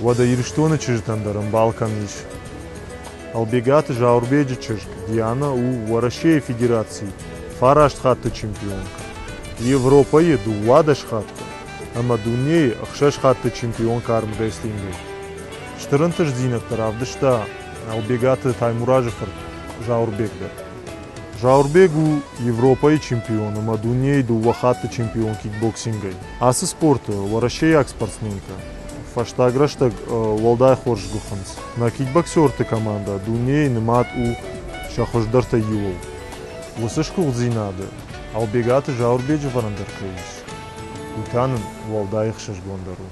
Уӕдӕ Ирыстоны чызджытӕн дӕр ӕмбал кӕм ис. Албегаты Зауырбеджы чызг Диана у Уӕрӕсейы Федерацийы фараст хатты чемпионкӕ, Европӕйы 12 хатты ӕмӕ дунейы ӕхсӕз хатты чемпионкӕ армрестлингӕй. Стыр ӕнтыстдзинӕдтӕ равдыста Албегаты Таймуразы фырт Зауырбег дӕр. Зауырбег у Европӕйы чемпион ӕмӕ дунейы дыууӕ хатты чемпион кикбоксингӕй. Ацы спорты уӕрӕсейаг спортсментӕ фӕстаг рӕстӕг уӕлдай хорз сгуыхынц. Нӕ кикбоксерты командӕ дунейы нымад у сӕ хуыздӕртӕй иуыл. Уыцы сгуыхтдзинады Албегаты Зауырбеджы вӕрӕн дӕр кӕй ис, уый та нын уӕлдай ӕхсызгондӕр у.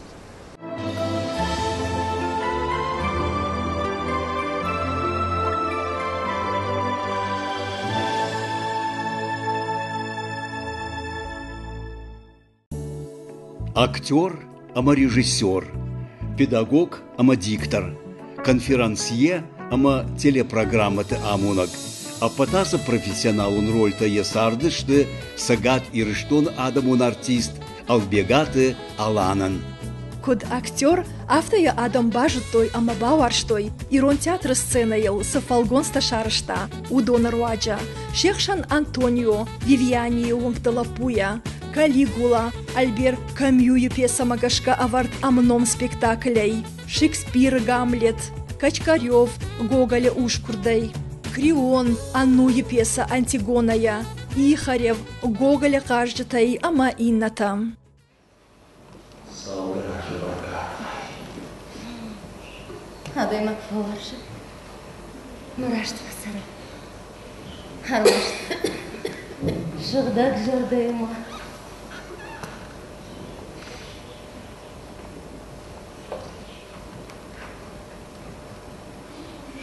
Актер ӕмӕ режиссер, педагог ӕмӕ диктор, конферансье ӕмӕ телепрограммӕты амонӕг. Ӕппӕт ацы профессионалон рольтӕ йӕ царды сты Цӕгат Ирыстоны адӕмон артист Ӕлбегаты Аланӕн. Куыд актер, афтӕ йӕ адӕм базыдтой ӕмӕ бауарзтой, ирон театры сценӕйыл цы фӕлгонцтӕ сарӕзта, уыдоны руаджы. Се хсӕн Антонио, Вивианийы уынгты лӕппуйӕ, Калигула, Альбер Камюйы пьесӕмӕ гӕсгӕ ӕвӕрд ӕмном спектаклӕй, Шекспиры Гамлет, Качкарев, Гоголы ускуырдӕй, Крион, Аннуйы пьесӕ Антигона-йӕ, Ихарев, Гоголы хъазджытӕй ӕмӕ иннӕтӕ. Цалдӕр азы бӕргӕ архайы. Адӕймаг фӕуарзы, мӕ раст фӕцӕры. Ӕрмӕст сыгъдӕг зӕрдӕйы ма.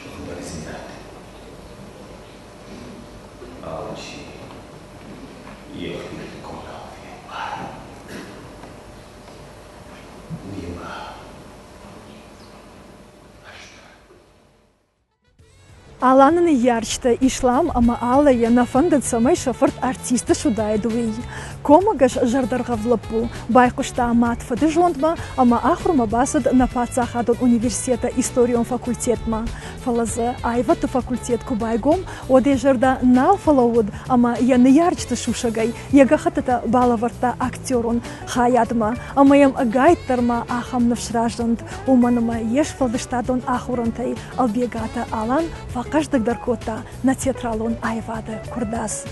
Сыгъдӕгдзинад. Алчи йӕхирдыгонау фембары. Уыимӕ ӕз дӕр. Аланы ныййарджытӕ Ислам ӕмӕ Аллӕйы нӕ фӕндыд, цӕмӕй сӕ фырт артист суыдаид, уый. Коммӕгӕс зӕрдӕргъӕвд лӕппу байхъуыста мад-фыды зондмӕ ӕмӕ ахуырмӕ бацыд нӕ паддзахадон университеты историон факультетмӕ. Фӕлӕ дзы аивӕдты факультет куы байгом, уӕд йӕ зӕрдӕ нал фӕлӕууыд ӕмӕ йӕ ныййарджыты сусӕгӕй йӕ гӕххӕттытӕ балӕвӕрдта актерон хайадмӕ. Ӕмӕ йӕм ӕгайтдӕр ма ахӕм ныфс разынд, уымӕн ӕмӕ йе сфӕлдыстадон ахорӕнтӕй Ӕлбегаты Алан фӕхъӕздыгдӕр кодта нӕ театралон аивады куырдадз.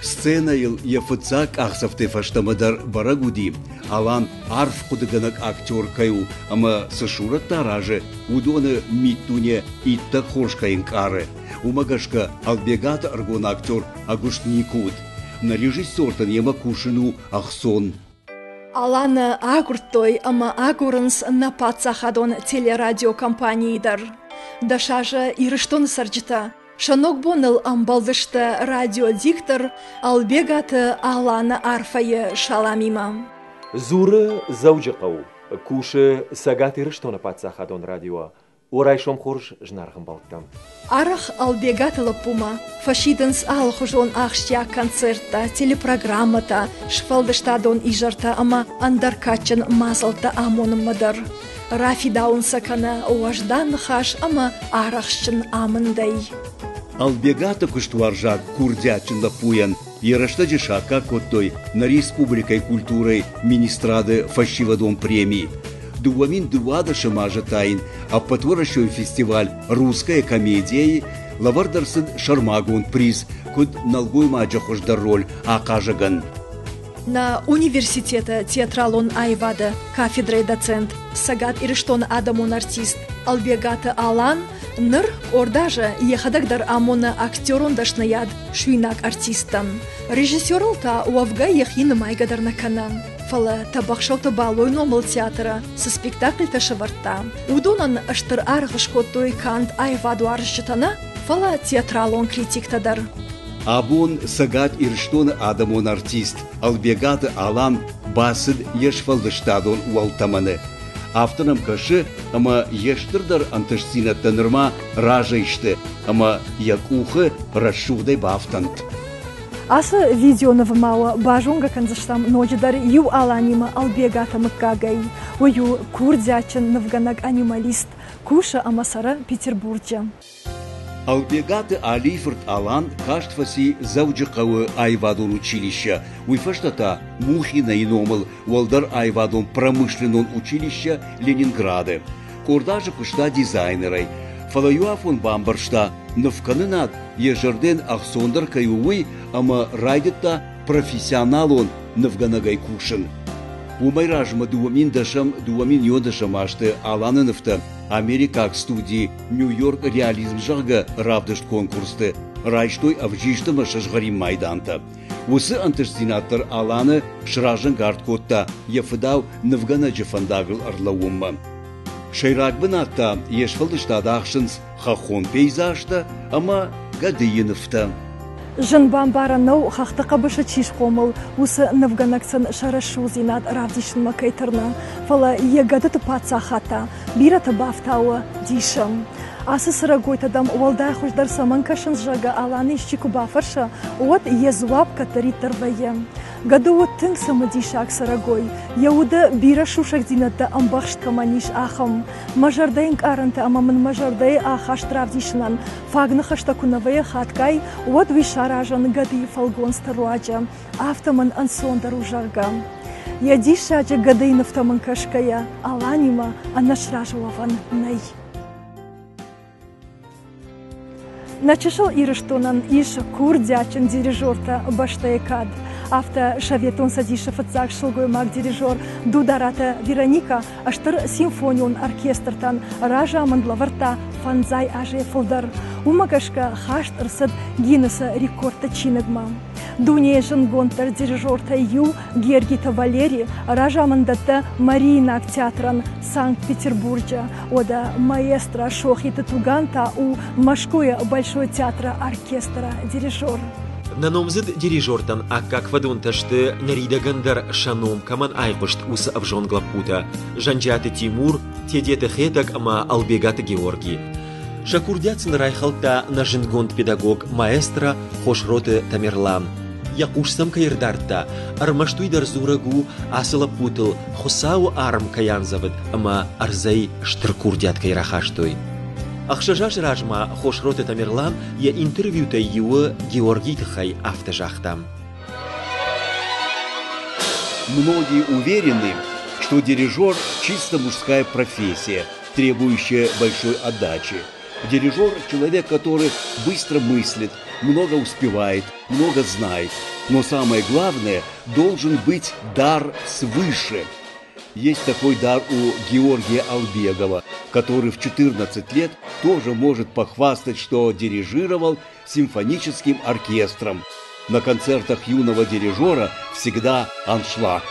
Сценӕйыл йӕ фыццаг къахдзӕфтӕй фӕстӕмӕ дӕр бӕрӕг уыди, Алан арф хъуыдыгӕнӕг актер кӕй у ӕмӕ цы сурӕттӕ аразы, уыдоны миддуне иттӕг хорз кӕй ӕнкъары. Уымӕ гӕсгӕ Ӕлбегаты ӕргон актер ӕгуыст никуы уыд. Нӕ режиссертӕн йемӕ кусын у ӕхцон. Аланы агуырдтой ӕмӕ агурынц нӕ паддзахадон телерадиокомпанийы дӕр. Дӕс азы Ирыстоны цӕрджытӕ сӕ ногбоныл ӕмбӕлдысты радиодиктор Ӕлбегаты Аланы арфӕйы саламимӕ. Дзуры Дзӕуджыхъӕу, кусы Цӕгат Ирыстоны паддзахадон радио. О райсом хорз, зынаргъ ӕмбӕлттӕ! Арӕх Ӕлбегаты лӕппумӕ фӕсидынц алыхуызон ахсджиаг концерттӕ, телепрограммӕтӕ, сфӕлдыстадон изӕртӕ ӕмӕ ӕндӕр кадджын мадзӕлттӕ амонынмӕ дӕр. Рафидауын сӕ кӕны уӕздан ныхас ӕмӕ арӕхстджын амындӕй. Ӕлбегаты куыстуарзаг курдиатджын лӕппуйӕн йӕ рӕстӕджы саккаг кодтой нӕ республикӕйы культурӕйы министрады фӕсивӕдон преми. 2012 азы та йын ӕппӕтуӕрӕсеон фестиваль «Русская комедия»-йы лӕвӕрд ӕрцыд сӕрмагонд приз куыд нӕлгоймаджы хуыздӕр роль ахъазӕгӕн. Нӕ университеты театралон аивады кафедрӕйы доцент, Цӕгат Ирыстоны адӕмон артист Ӕлбегаты Алан Ныр къорд азы йӕхӕдӕг дӕр амоны актерон дӕсныйад суинаг артисттӕн. Режиссерыл та уӕвгӕ йӕхи нымайгӕ дӕр нӕ кӕны. Фӕлӕ Тӕбӕхсӕуты Балойы номыл театры цы спектакльтӕ сӕвӕрдта, уыдонӕн стыр аргъ скодтой канд аивадуарзджытӕ нӕ, фӕлӕ театралон критиктӕ дӕр. Абон Цӕгат Ирыстоны адӕмон артист Ӕлбегаты Алан бацыд йе сфӕлдыстадон уӕлтӕмӕны. Афтӕ нӕм кӕсы, ӕмӕ йе стырдӕр ӕнтыстдзинӕдтӕ нырма разӕй сты ӕмӕ йӕ къухы рӕсугъдӕй бафтӕнт. Ацы видеонывы ма уӕ базонгӕ кӕндзыстӕм ноджыдӕр иу аланимӕ Ӕлбегаты мыггагӕй. Уый у курдиатджын нывгӕнӕг-анималист, кусы ӕмӕ цӕры Петербурджы. Ӕлбегаты Алийы фырт Алан каст фӕци Дзӕуджыхъӕуы аивадон училище, уый фӕстӕ та Мухинайы номыл уӕлдӕр аивадон промышленнон училище Ленинграды. Къорд азы куыста дизайнерӕй, фӕлӕ иу афон бамбӕрста, нывкӕнынад йӕ зӕрдӕйӕн ӕхцондӕр кӕй у, уый ӕмӕ райдыдта профессионалон нывгӕнӕгӕй кусын. Уымӕй размӕ 2010-2011 азты Аланы нывтӕ америкаг студийы Нью-Йорк реализм, зӕгъгӕ, равдыст конкурсты райстой ӕвзист ӕмӕ сызгъӕрин майдантӕ. Уыцы ӕнтыстдзинад дӕр Аланы сразӕнгард кодта йӕ фыдау нывгӕнӕджы фӕндагыл ӕрлӕууынмӕ. Сӕйраг бынат та йе сфӕлдыстад ахсынц хӕххон пейзажтӕ ӕмӕ гӕдыйы нывтӕ. Зын бамбарӕн нӕу, хӕхты хъӕбысы чи схъомыл, уыцы нывгӕнӕг сын сӕ рӕсугъддзинад равдисынмӕ кӕй тырны. Фӕлӕ йӕ гӕдыты паддзахад та бирӕты бафтауы дисы. Ацы цӕрӕгойтӕ дӕм уӕлдай хуыздӕр цӕмӕн кӕсынц, зӕгъгӕ, Аланы исчи куы бафӕрса, уӕд йӕ дзуапп кӕддӕриддӕр вӕййы. Гӕды у тынг цымыдисаг цӕрӕгой, йӕ уды бирӕ сусӕгдзинӕдтӕ ӕмбӕхст кӕмӕн ис, ахӕм. Мӕ зӕрдӕйы ӕнкъарӕнтӕ ӕмӕ мын мӕ зӕрдӕйы ахаст равдисынӕн фаг ныхӕстӕ куы нӕ вӕййы хатгай, уӕд уый саразӕн гӕдыйы фӕлгонцты руаджы. Афтӕ мын ӕнцондӕр у, зӕгъгӕ. Йӕ диссаджы гӕдыйы нывтӕм ын кӕсгӕйӕ, Аланимӕ ӕнӕсразы уӕвӕн нӕй. Нӕ чысыл Ирыстонӕн ис курдиатджын дирижертӕ бӕстӕйы кад. Афтӕ Советон Цӕдисы фыццаг сылгоймаг-дирижер Дудараты Вероника стыр симфонион оркестртӕн разамынд лӕвӕрдта фӕндзай азӕй фылдӕр. Уымӕ гӕсгӕ хаст ӕрцыд Гиннесы рекордты чиныгмӕ. Дунейы зындгонддӕр дирижертӕй иу Гергиты Валери разамынд дӕтты Мариинаг театрӕн Санкт-Петербурджы. Уӕдӕ маэстро Сохиты Туган та у Мӕскуыйы Большой театры оркестры дирижер. Нӕ номдзыд дирижертӕн аккаг фӕдонтӕ сты ныридӕгӕн дӕр сӕ ном кӕмӕн айхъуыст, уыцы ӕвзонг лӕппутӕ Зӕнджиаты Тимур, Тедеты Хетӕг ӕмӕ Ӕлбегаты Георги. Сӕ курдиат сын райхӕлдта нӕ зындгонд педагог маэстро Хосроты Тамерлан. Йӕ хъус сӕм кӕй ӕрдардта, ӕрмӕст уый дӕр дзурӕг у, ацы лӕппутыл Хуыцауы арм кӕй андзӕвыд ӕмӕ ӕрдзӕй стыр курдиат кӕй рахастой. Ӕхсӕз азы размӕ Хосроты Тамерлан йӕ интервьютӕй иуы Георгийы тыххӕй афтӕ загъта. Многие уверены, что дирижер – чисто мужская профессия, требующая большой отдачи. Дирижер – человек, который быстро мыслит, много успевает, много знает. Но самое главное – должен быть дар свыше. Есть такой дар у Георгия Албегова, который в 14 лет тоже может похвастать, что дирижировал симфоническим оркестром. На концертах юного дирижера всегда аншлаг.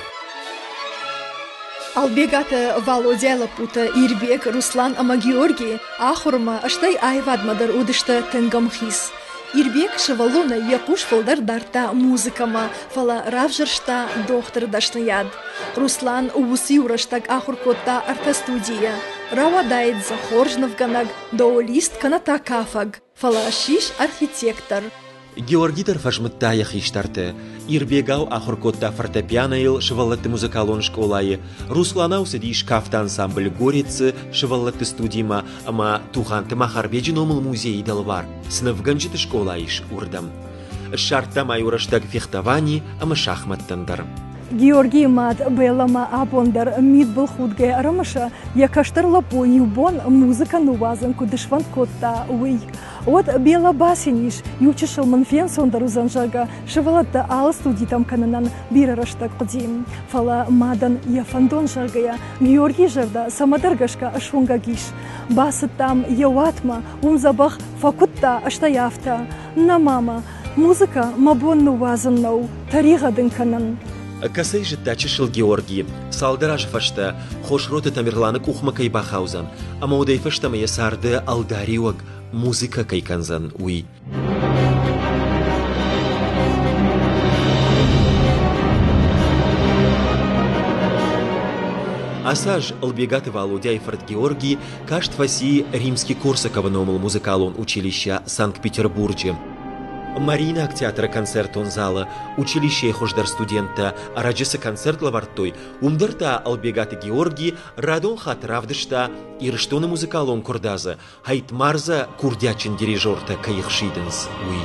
Албегаты Валодя лӕппутӕ Ирбег, Руслан ӕмӕ Георги ахуырмӕ, стӕй аивадмӕ дӕр уыдысты тынг ӕмхиц. Ирбег сывӕллонӕй йӕ хъус фылдӕр дардта музыкӕмӕ, фӕлӕ равзӕрста дохтыры дӕсныйад. Руслан уыцы-иу рӕстӕг ахуыр кодта ӕртӕ студийы. Рауадаид дзы хорз нывгӕнӕг, доолист кӕнӕ та кафӕг, фӕлӕ ссис архитектор. Георги дӕр фӕзмыдта йӕ хистӕрты. Ирбегау ахуыр кодта фортепианойыл сывӕллӕтты музыкалон скъолайы, Русланау цыдис кафты ансамбль «Горец»-ы сывӕллӕтты студимӕ ӕмӕ Туханты Махарбеджы номыл музейы дӕлбар цы нывгӕнджыты скъола ис, уырдӕм. Ссардта ма иу рӕстӕг фехтовани ӕмӕ шахмӕттӕн дӕр. Георгийы мад Беллӕ ма абон дӕр мидбылхудгӕ ӕрымысы, йӕ кӕстӕр лӕппу иу бон музыкӕ ныууадзын куыд сфӕнд кодта, уый. Уӕд Бела бацин ис, иучысыл мын фенцондӕр уыдзӕн, зӕгъгӕ, сывӕллӕттӕ алы студитӕм кӕнынӕн бирӕ рӕстӕг хъуыди. Фӕлӕ мадӕн йӕ фӕндон зӕгъгӕйӕ, Георгийы зӕрдӕ цӕмӕдӕр гӕсгӕ суынгӕг ис. Бацыдтам йӕ уатмӕ, уым дзӕбӕх фӕкуыдта, стӕй афтӕ: Нӕ, мама, музыкӕ мӕ бон ныууадзын нӕу, тӕригъӕд ын кӕнын. Кӕцӕй зыдта чысыл Георги, цалдӕр азы фӕстӕ Хосроты Тамерланы къухмӕ кӕй бахаудзӕн ӕмӕ уӕдӕй фӕстӕмӕ йӕ царды ӕлдариуӕг музыкӕ кӕй кӕндзӕн, уый. Ацы аз Ӕлбегаты Валодяйы фырт Георги каст фӕци Римский-Корсаковы номыл музыкалон училищӕ Санкт-Петербурджы. Мариинаг театры концертон залы училищейы хуыздӕр студенттӕ ӕрӕджы цы концерт лӕвӕрдтой, уым дӕр та Ӕлбегаты Георги радон хатт равдыста Ирыстоны музыкалон куырдадзы Хайтмарза курдиатджын дирижертӕ кӕй ӕхсидынц, уый.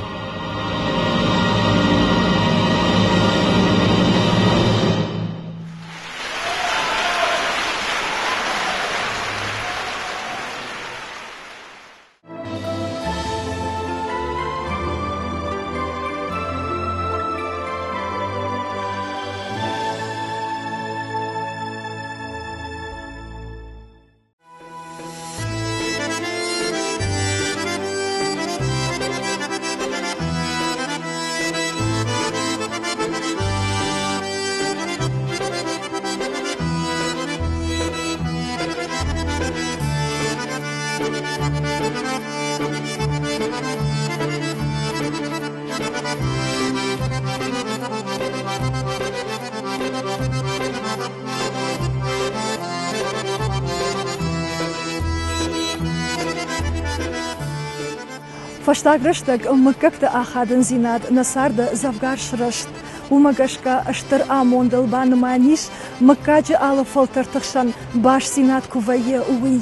Фӕстаг рӕстӕг мыггӕгты ахадындзинад нӕ царды дзӕвгар сырӕзт. Уымӕ гӕсгӕ стыр амондыл банымайӕн ис, мыггаджы алы фӕлтӕрты хсӕн бастдзинад куы вӕййы, уый.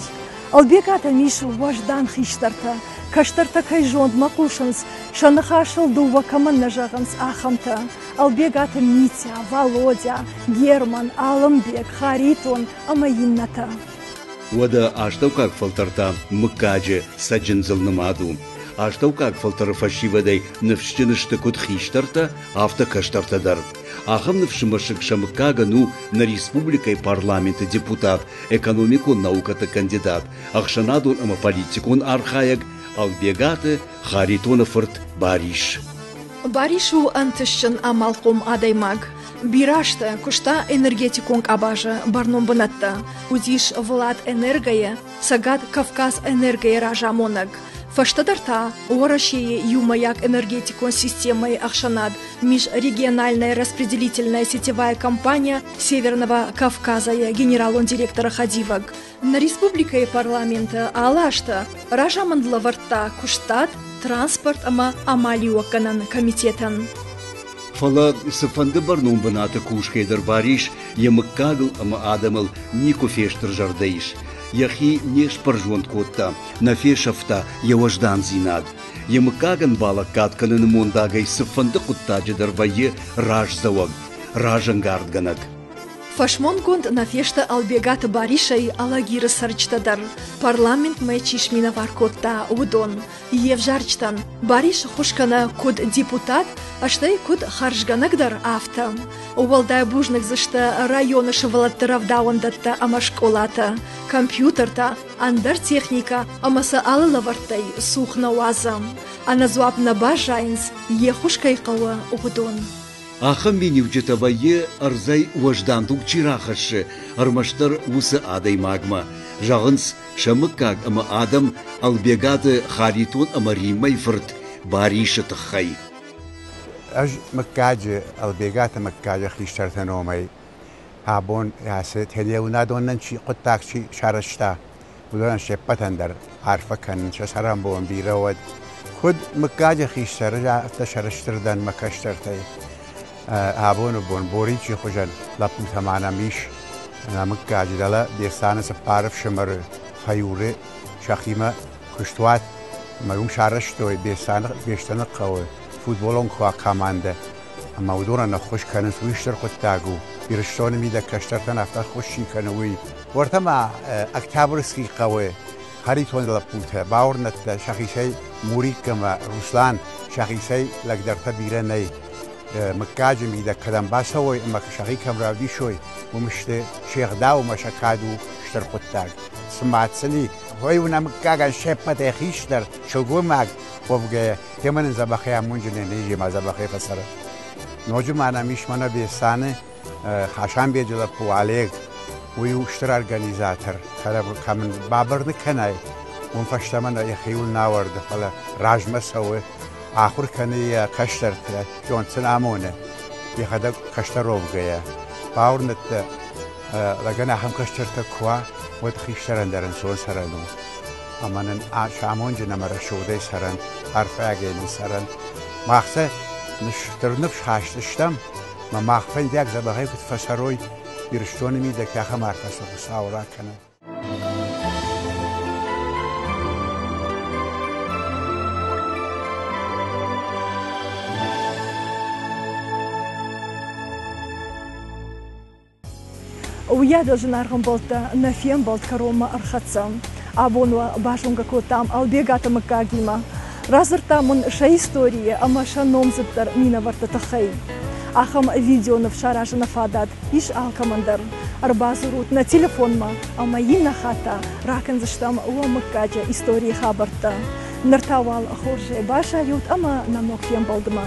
Ӕлбегатӕм ис уӕздан хистӕртӕ, кӕстӕртӕ кӕй зондмӕ хъусынц, сӕ ныхасыл дыууӕ кӕмӕн нӕ зӕгъынц, ахӕмтӕ. Ӕлбегаты Митя, Валодя, Герман, Алымбег, Харитон ӕмӕ иннӕтӕ. Уӕдӕ астӕуккаг фӕлтӕр та мыггаджы цӕджындзыл нымад у. Астӕуккаг фӕлтӕры фӕсивӕдӕй ныфсджын сты куыд хистӕртӕ, афтӕ кӕстӕртӕ дӕр. Ахӕм ныфсы мӕсыг сӕ мыггагӕн у нӕ республикӕйы парламенты депутат, экономикон наукӕты кандидат, ӕхсӕнадон ӕмӕ политикон архайӕг Ӕлбегаты Харитоны фырт Барис. Барис у ӕнтыстджын амалхъом адӕймаг. Бирӕ азты куыста энергетикон къабазы бӕрнон бынӕтты. Уыдис Влад Энергойы, Цӕгат Кавказ Энергойы разамонӕг. Фӕстӕдӕр та Уӕрӕсейы иумӕйаг энергетикон системӕйы ӕхсӕнад Межрегиональная распределительная сетевая компания Северного Кавказа-йы генералон директоры хӕдивӕг. Нӕ республикӕйы парламенты алы азты разамынд лӕвӕрдта куыстад, транспорт ӕмӕ амалиуӕггӕнӕн комитетӕн. Фӕлӕ цыфӕнды бӕрнон бынаты кусгӕ дӕр Барис йӕ мыггагыл ӕмӕ адӕмыл никуы фестырзӕрдӕ ис. Йӕхи не сбӕрзонд кодта, нӕ фесӕфта йӕ уӕздандзинад. Йӕ мыггагӕн балӕггад кӕныны мондагӕй цыфӕнды хъуыддаджы дӕр вӕййы раздзӕуӕг, разӕнгардгӕнӕг. Фӕсмонгонд нӕ фесты Ӕлбегаты Барисӕй Алагиры цӕрджытӕ дӕр, парламентмӕ чи сминӕвар кодта, уыдон. Йе взарджытӕн Барис ӕххуыс кӕны куыд депутат, стӕй куыд хӕрзгӕнӕг дӕр, афтӕ. Уӕлдай бузныг дзы сты районы сывӕллӕтты рӕвдауӕндӕттӕ ӕмӕ скъолатӕ, компьютертӕ, ӕндӕр техникӕ ӕмӕ сӕ алы лӕвӕрттӕй цух нӕ уадзы. Ӕнӕдзуапп нӕ баззайынц, йе ххуыс кӕй хъӕуы, уыдон. Ахӕм миниуджытӕ вӕййы, ӕрдзӕй уӕздан туг чи рахӕссы, ӕрмӕстдӕр уыцы адӕймагмӕ, зӕгъынц сӕ мыггаг ӕмӕ адӕм Ӕлбегаты Харитон ӕмӕ Риммӕйы фырт Барисы тыххӕй. Ӕз мыггаджы, Ӕлбегаты мыггаджы хистӕрты номӕй абон ацы телеуынадонӕн чи хъуыддаг чи сарӕзта, уыдонӕн се ппӕтӕн дӕр арфӕ кӕнын, сӕ цӕрӕнбон бирӕ уӕд. Куыд мыггаджы хистӕр, афтӕ сӕрыстыр дӕн мӕ кӕстӕртӕй. Абоны бон Боричы хуызӕн лӕппутӕ ма нӕм ис. Нӕ мыггаджы дӕлӕ Беслӕны цыппар ӕфсымӕры фӕюры сӕхимӕ куыстуат ӕмӕ уым сарӕзтой Беслӕны хъӕуы футболон командӕ. Ӕмӕ уыдонӕн ӕххуыс кӕнынц, уый стыр хъуыддаг у. Ирыстоны мидӕг кӕстӕртӕн афтӕ ӕххуыс чи кӕны, уый. Уӕртӕ ма Октябрьский хъӕуы Харитоны лӕппутӕ, бауырнӕдтӕ сӕхицӕй Мурик ӕмӕ Руслан сӕхицӕй лӕгдӕртӕ бирӕ нӕй. Мыггаджы мидӕг кӕдӕм бацӕуой ӕмӕ сӕхи кӕм равдисой, уым сты се гъдау ӕмӕ сӕ кад у стыр хъуыддаг. Цыма сын и, уый у нӕ мыггагӕн се ппӕтӕй хистӕр сылгоймаг уӕвгӕйӕ, темӕ нын дзӕбӕхӕй амонджынӕй низимӕ дзӕбӕхӕй фӕцӕры. Ноджы ма нӕм ис мӕнӕ Бесаны Хасанбеджы лӕппу Олег, уый у стыр организатор, кӕм ын бабӕрны кӕнай, уым фӕстӕмӕ нӕ йӕхиуыл нӕ ауӕрды, фӕлӕ размӕ цӕуы, ахуыр кӕны йӕ кӕстӕртӕ, зонд сын амоны, йӕхӕдӕг кӕстӕр уӕвгӕйӕ. Бауырныдта, лӕгӕн ахӕм кӕстӕртӕ куы уа, уӕд хистӕрӕн дӕр ӕнцон цӕрӕн у. Ӕмӕ нын амонджын ӕмӕ рӕсугъдӕй цӕрӕн, арфӕйагӕй нын цӕрӕн. Мах сӕ стыр ныфсхаст стӕм, мӕ мах фӕндиаг дзӕбӕхӕй куыд фӕцӕрой, Ирыстоны мидӕг ахӕм арфӕ цы Хуыцау ракӕнӕд. Уыйадыл зынаргъ ӕмбӕлттӕ нӕ фембӕлд кӕронмӕ ӕрхӕццӕ. Абон уӕ базонгӕ кодтам Ӕлбегаты мыггагимӕ. Радзырдтам уын сӕ историйы ӕмӕ сӕ номдзыддӕр минӕвӕртты тыххӕй. Ахӕм видеоныв саразыны фадат ис алкӕмӕн дӕр. Ӕрбадзурут нӕ телефонмӕ ӕмӕ иннӕ хатт та ракӕндзыстӕм уӕ мыггаджы историйы хабӕрттӕ. Ныр та уал хорзӕй баззайут ӕмӕ нӕ ног фембӕлдмӕ.